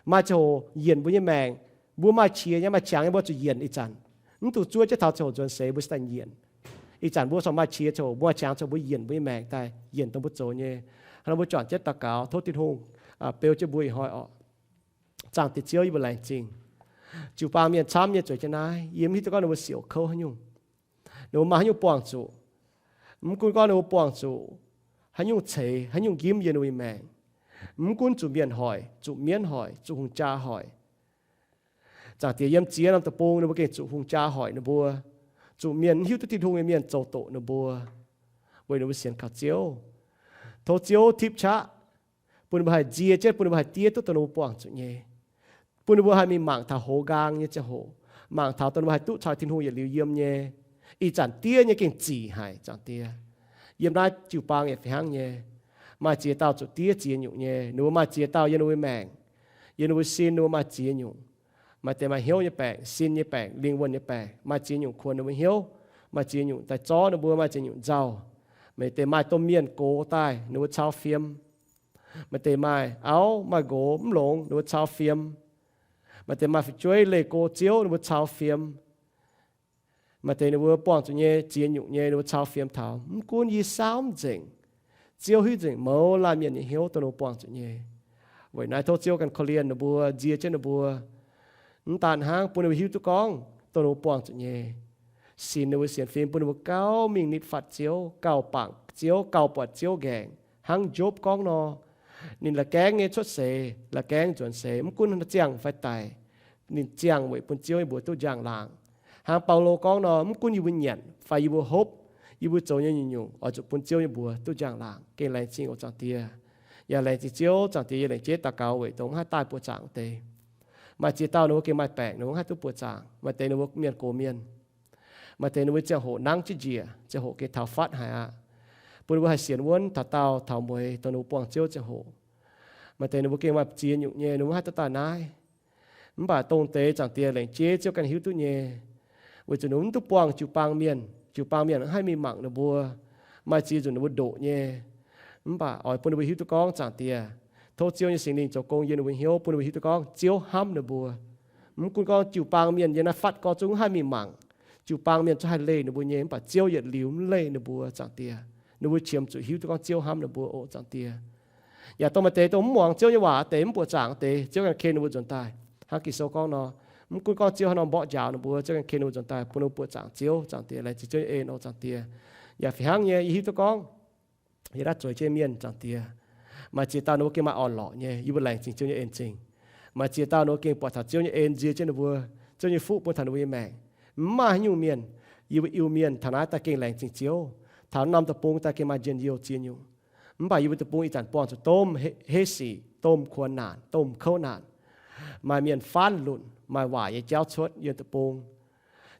Maaih ziangh hoc yienc mbuo nyei maengc, mbuo maaih qiex nyei, maaih qangx nyei, mbuo zuqc yienc ih zanc. Mv dungx zuov jienv taux ziangh hoc nzuonx seix mbuo cingx daaih yienc. Ih zanc mbuo corc maaih qiex ziangh hoc, mbuo maaih qangx ziangh hoc mbuo yienc mbuo nyei maengc daaih, yienc dongh mbuo zoux nyei. Hnangv nor mbuo juangc jienv daux gaux tov Tin-Hungh beu jienv mbuo ih hnoi oc. Zaangc Diex Ziouv, yie mbuo laengz zingh jiu-baang mienh camv nyei zueiz jienv naaiv. Yie mv hiuv duqv gorngv ninh mbuo siouc kouv haaix nyungc, ninh mbuo maaih haaix nyungc buangh zuqc. Mv gunv gorngv ninh mbuo buangh zuqc haaix nyungc ceix, haaix nyungc nqimv yiem ninh mbuo nyei maengc. Mv gunv zuqc mienh hoic, zuqc mienv hoic, zuqc hungh jaa hoic. Zaangc Diex, yiem ziex norm deic-bung ninh mbuo gengh zuqc hungh jaa hoic ninh mbuo, zuqc mienh mv hiuv duqv Tin-Hungh nyei mienh zoux doqc ninh mbuo, weic ninh mbuo sienx kaux Ziouv. Tov Ziouv tipv qaqv, bun ninh mbuo haih nzie jienv, bun ninh mbuo haih diev duqv dongh ninh mbuo buangh zuqc nyei, bun ninh mbuo haih mingh mangc taux hoz nqaang nyei ziangh hoc, mangc taux dongh ninh mbuo haih duqv caux Tin-Hungh yietc liuz yiem nyei. Ih zanc diev nyei gengh zic haic, Zaangc Diex. Yiem naaiv jiu-baang yaac fih hnangv nyei. Maaih ziex dauh zuqc diev ziex nyungc nyei. Ninh mbuo maaih ziex dauh yiem ninh mbuo maengc, yiem ninh mbuo sin ninh mbuo maaih ziex nyungc. Maaih deix maaih hnyouv nyei baengc, sin nyei baengc, lingh wuonh nyei baengc, maaih ziex nyungc kuonx ninh mbuo hnyouv, maaih ziex nyungc daaih zorv ninh mbuo, maaih ziex nyungc nzauh. Maaih deix maaih domh mienh gox daaih ninh mbuo cau fiem. Maaih deix maaih auv maaih nqox mv longx ninh mbuo cau fiem. Maaih deix maaih fu'jueiv leih go Ziouv ninh mbuo cau fiem. Maaih deix ninh mbuo buangh zuqc nyei ziex nyungc nyei ninh mbuo cau fiem taux. Mv gunv yie saauv mv nzengc, Ziouv hiuv nzengc mouz laanh mienh nyei hnyouv dongh ninh mbuo buangh zuqc nyei. Weic naaiv tov Ziouv ganh korv-lienh ninh mbuo, nzie jienv ninh mbuo. Mv daan hnangv, bun ninh mbuo hiuv duqv gorngv dongh ninh mbuo buangh zuqc nyei, sinx ninh mbuo sienx fim, bun ninh mbuo gauh mingh nitv fatv Ziouv, gauh bangc Ziouv, gauh buatc Ziouv nqaengc. Hnangv Jopv gorngv nor, ninh la'gaengv nyei cuotv seix, la'gaengv nzuonx seix, mv gunv ziangh fai daic, ninh ziangh weic bun Ziouv nyei mbuox duqv njang-laangc. Hnangv Baulo gorngv nor, mv gunv yie mbuo nyanc fai yie mbuo hopv, yie mbuo zoux nyei nyungc-nyungc oix zuqc bun Ziouv nyei mbuox duqv njang-laangc. Gengh laengz zingh oc Zaangc Diex. Yaac laengz zingh Ziouv, Zaangc Diex, yie laengz jeiv daux gaux weic dongh mv haih daaih buoqc zaangc deix. Maaih ziex dauh ninh mbuo gengh maaih baengc, ninh mbuo mv haih duqv buoqc zaangc. Maaih deix ninh mbuo mienh gox mienh. Maaih deix ninh mbuo ziangh hoc nangv jienv njiec, ziangh hoc gengh taux fatv haic aqv. Bun ninh mbuo haih sienx wuonv taux daauh taux mueiz dongh ninh mbuo buangh Ziouv ziangh hoc. Maaih deix ninh mbuo gengh maaih ziex nyungc nyei, ninh mbuo mv haih duqv daaih naaiv. Mv baac dongh deix Zaangc Diex laengz jeiv Ziouv ganh hiuv duqv nyei. Weic zuqc ninh mbuo mv duqv buangh jiu-baang mienh, jiu-baang mienh mv haih mingh mangc ninh mbuo. Maaih ziex nzunc ninh mbuo ndoqc nyei. Mv baac oix bun ninh mbuo hiuv duqv gorngv Zaangc Diex, tov Ziouv nyei Singx Lingh zoux gong yiem ninh mbuo hnyouv, bun ninh mbuo hiuv duqv gorngv Ziouv hnamv ninh mbuo. Mv gunv gorngv jiu-baang mienh yiem naaiv fatv gorx zungv mv haih mingh mangc, jiu-baang mienh zungv haih leih ninh mbuo nyei, mv baac Ziouv yietc liuz mv leih ninh mbuo, Zaangc Diex. Ninh mbuo qiemx zuqc hiuv duqv gorngv Ziouv hnamv ninh mbuo oc, Zaangc Diex. Yaac dongh maaih deix dongh mv muangx Ziouv nyei waac deix, mv buoqc zaangc deix, Ziouv ganh ken ninh mbuo nzuonx daaih. Hnangv Ging-Sou gorngv nor, mv gunv gorngv Ziouv haaix norm mborqv njaaux ninh mbuo, Ziouv ganh ken ninh mbuo nzuonx daaih, bun ninh mbuo buoqc zaangc Ziouv, Zaangc Diex. Laengz zingh Ziouv nyei en oc, Zaangc Diex. Yaac fih hnangv nyei, yie hiuv duqv gorngv yiem naaiv zueiz jienv mienh, Zaangc Diex, maaih ziex dauh ninh mbuo gengh maaih orn-lorqc nyei, yie mbuo laengz zingh Ziouv nyei en zingh. Maaih ziex dauh ninh mbuo gengh buatc taux Ziouv nyei en nzie jienv ninh mbuo, Ziouv nyei fuqv bun taux ninh mbuo nyei maengc. Mv maaih haaix nyungc mienh, yie mbuo Iu-Mienh taux naaiv daaih gengh laengz zingh Ziouv. Taux norm deic-bung daaih gengh maaih njien-youh ziex nyungc. Mv baac yie mbuo deic-bung ih zanc buangh zuqc domh he- heiv sic, domh kuonx naanc, domh kouv naanc. Maaih mienh faanv lunc, maaih waaic nyei jauv cuotv yiem deic-bung.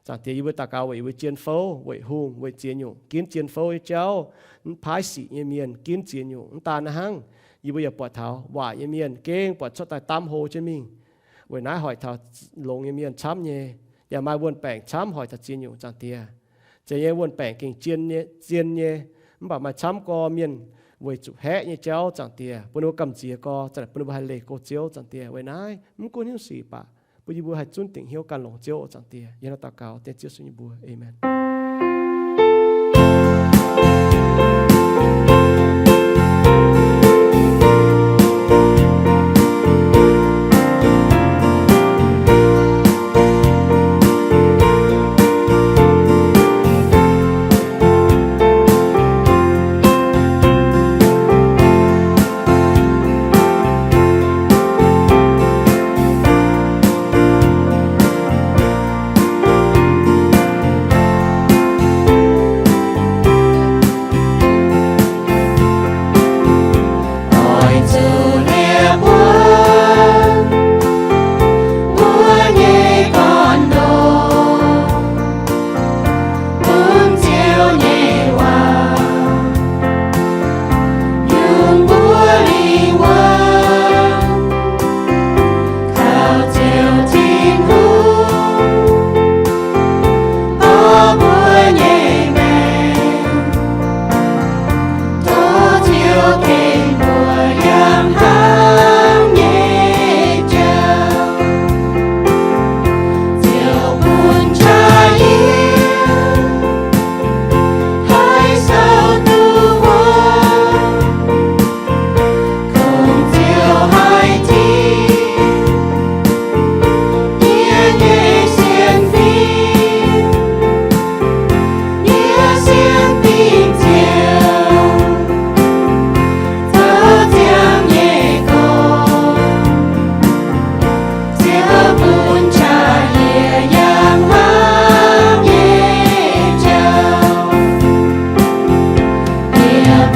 Zaangc Diex, yie mbuo daux gaux weic yie mbuo jien fouv, weic hungh, weic ziex nyungc ginv jien fouv nyei jauv, mv paaiv sic nyei mienh ginv ziex nyungc. Mv daan hnangv, yie mbuo yaac buatc taux waaic nyei mienh gengh buatc cuotv daaih daamv hlo jienv mingh. Weic naaiv hoic taux longx nyei mienh camv nyei, yaac maaih wuon-baengc camv hoic taux ziex nyungc, Zaangc Diex. Zeiz nyei wuon-baengc gengh zien nyei, zien nyei, mv baac maaih camv gorx mienh weic zuqc haeqv nyei jauv, Zaangc Diex, bun ninh mbuo gamh nziex gorx, bun ninh mbuo haih leih go Ziouv, Zaangc Diex. Weic naaiv mv gunv haaix nyungc sic baac bun yie mbuo haih zunv dingc hnyouv gan longx Ziouv, Zaangc Diex. Yie hnangv naaiv daux gaux dengv Ziouv Yesu nyei mbuox. Aamen.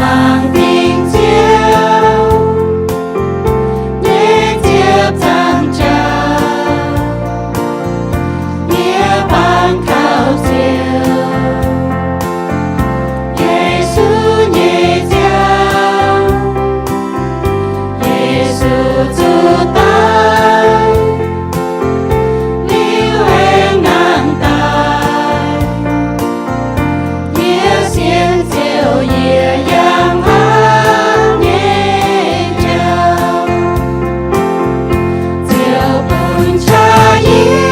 Laangz dingc Ziouv nyei ziepc nzaangc jaax, yie bangc taux Ziouv, Yesu nyei nziaamv. Yesu zuqc daic, liuz aengx nangh daaih. Yie sienx Ziouv, yie yangh hnangv nyei jauv. Ziouv bun qaqv yie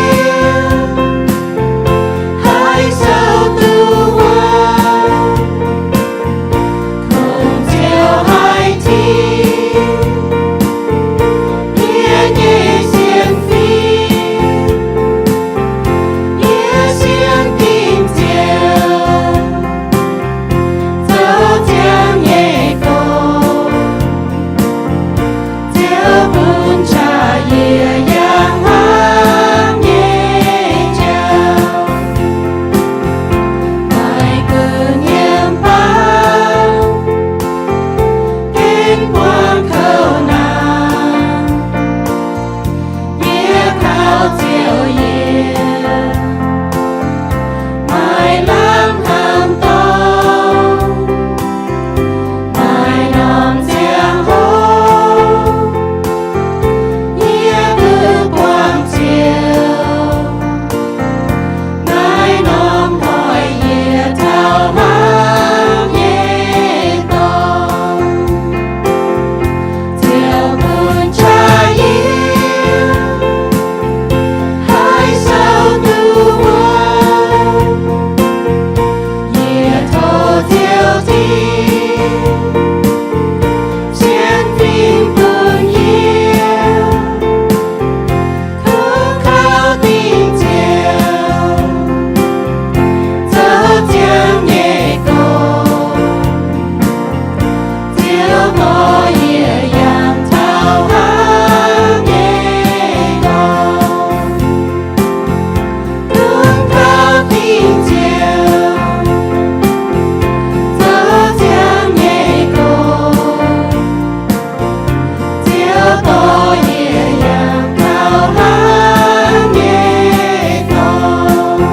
haih sou duqv wuov, kungx Ziouv haih tingx yie nyei sienx fim. Yie sienx dingc Ziouv, zoux ziangh nyei gong. Ziouv bun qaqv yie yangh hnangv nyei jauv. Maaih gu'nyuoz baamh gen buangh kouv naanc, yie kaux Ziouv yiem. Maaih lamh hnamv dorngx, maaih norm ziangh hoc, yie duqv buangh Ziouv. Naaiv norm hnoi yie taux hnangv nyei dorngx. Ziouv bun qaqv yie haih sou duqv wuov, yie tov Ziouv tingx sienx fim bun yie, kungx kaux dingc Ziouv zoux ziangh nyei gong. Ziouv dorh yie yangh taux hnangv nyei dorngx, kungx kaux dingc Ziouv zoux ziangh nyei gong. Ziouv dorh yie yangh taux hnangv nyei dorngx.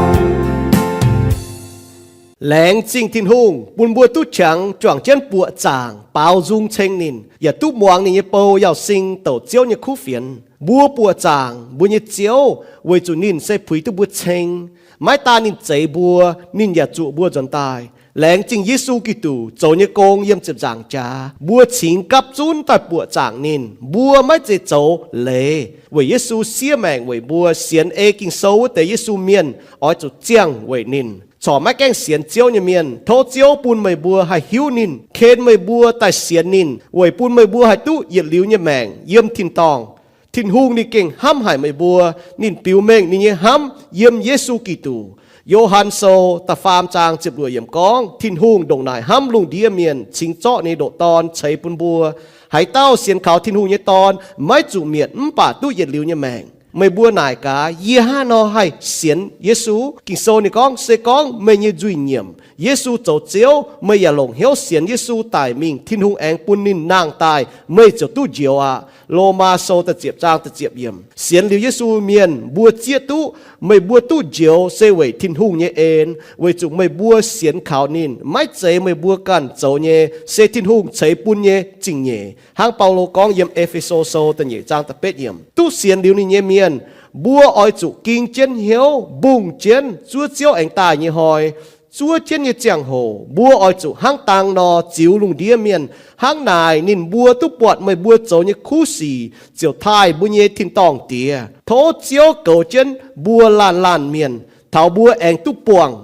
Laengz zingh Tin-Hungh bun mbuo duqv qangx juangc jienv buoqc zaangc baaux nzung ceng ninh, yaac duqv muangx ninh nyei bou Yauz Sing douc Ziouv nyei kuv fienx. Mbuo buoqc zaangc mbuo nyei Ziouv weic zuqc ninh se puix duqv mbuo ceng. Maiv daan ninh zeix mbuo, ninh yaac zuqc mbuo nzuonx daaih. Laengz zingh Yesu Giduc zoux nyei gong yiem ziepc nzaangc jaax, mbuo cingx gapv zunv daaih buoqc zaangc ninh. Mbuo maiv zeiz zoux leiz, weic Yesu siev maengc weic mbuo. Sienx ei Ging-Sou wuov deix Yesu mienh oix zuqc ziangh weic ninh. Corc maiv gaengh sienx Ziouv nyei mienh, tov Ziouv bun meih mbuo haih hiuv ninh, ken meih mbuo daaih sienx ninh, weic bun meih mbuo haih duqv yietc liuz nyei maengc yiem tin-dorngh. Tin-Hungh ninh gengh hnamv haic meih mbuo. Ninh biux mengh ninh nyei hnamv yiem Yesu Giduc. Yo^han Sou da'faam zaang ziepc luoqc yiemc gorngv, Tin-Hungh ndongc naaic hnamv lungh ndiev mienh, cingx zorqv ninh nyei ndoqc Dorn ceix bun mbuo. Haaix dauh sienx kaux Tin-Hungh nyei Dorn maiv zuqc mietc mv baac duqv yietc liuz nyei maengc. Meih mbuo naaic gaax, yie hnangv haaix nor haih sienx Yesu? Ging-Sou ninh gorngv, se gorngv meih nyei nzuih nyiemc, Yesu zoux Ziouv, meih yaac longc hnyouv sienx Yesu daic mingh, Tin-Hungh aengx bun ninh nangh daaih, meih ziouc duqv njoux aqv. Lomaa Sou da'ziepc zaang da'ziepc yiemc. Sienx liuz Yesu mienh mbuo zieqv duqv meih mbuo duqv njoux se weic Tin-Hungh nyei en, weic zuqc meih mbuo sienx kaux ninh. Maiv zeiz meih mbuo ganh zoux nyei, se Tin-Hungh ceix bun nyei zingh nyeic. Hnangv Baulo gorngv yiem E^fe^so Sou da'nyeic zaang da'betv yiemc, duqv sienx liuz ninh nyei mienh, mbuo oix zuqc ging jienv hnyouv, mbungh jienv zuov Ziouv aengx daaih nyei hnoi. Zuov jienv nyei ziangh hoc mbuo oix zuqc hnangv dang nor ziux lungh ndiev mienh. Hnangv naaic ninh mbuo duqv buatc meih mbuo zoux nyei kuv sic, ziouc taaih mbuo nyei tin-dorngh Diex. Tov Ziouv goux jienv mbuo laanh laanh mienh, taux mbuo aengx duqv buangh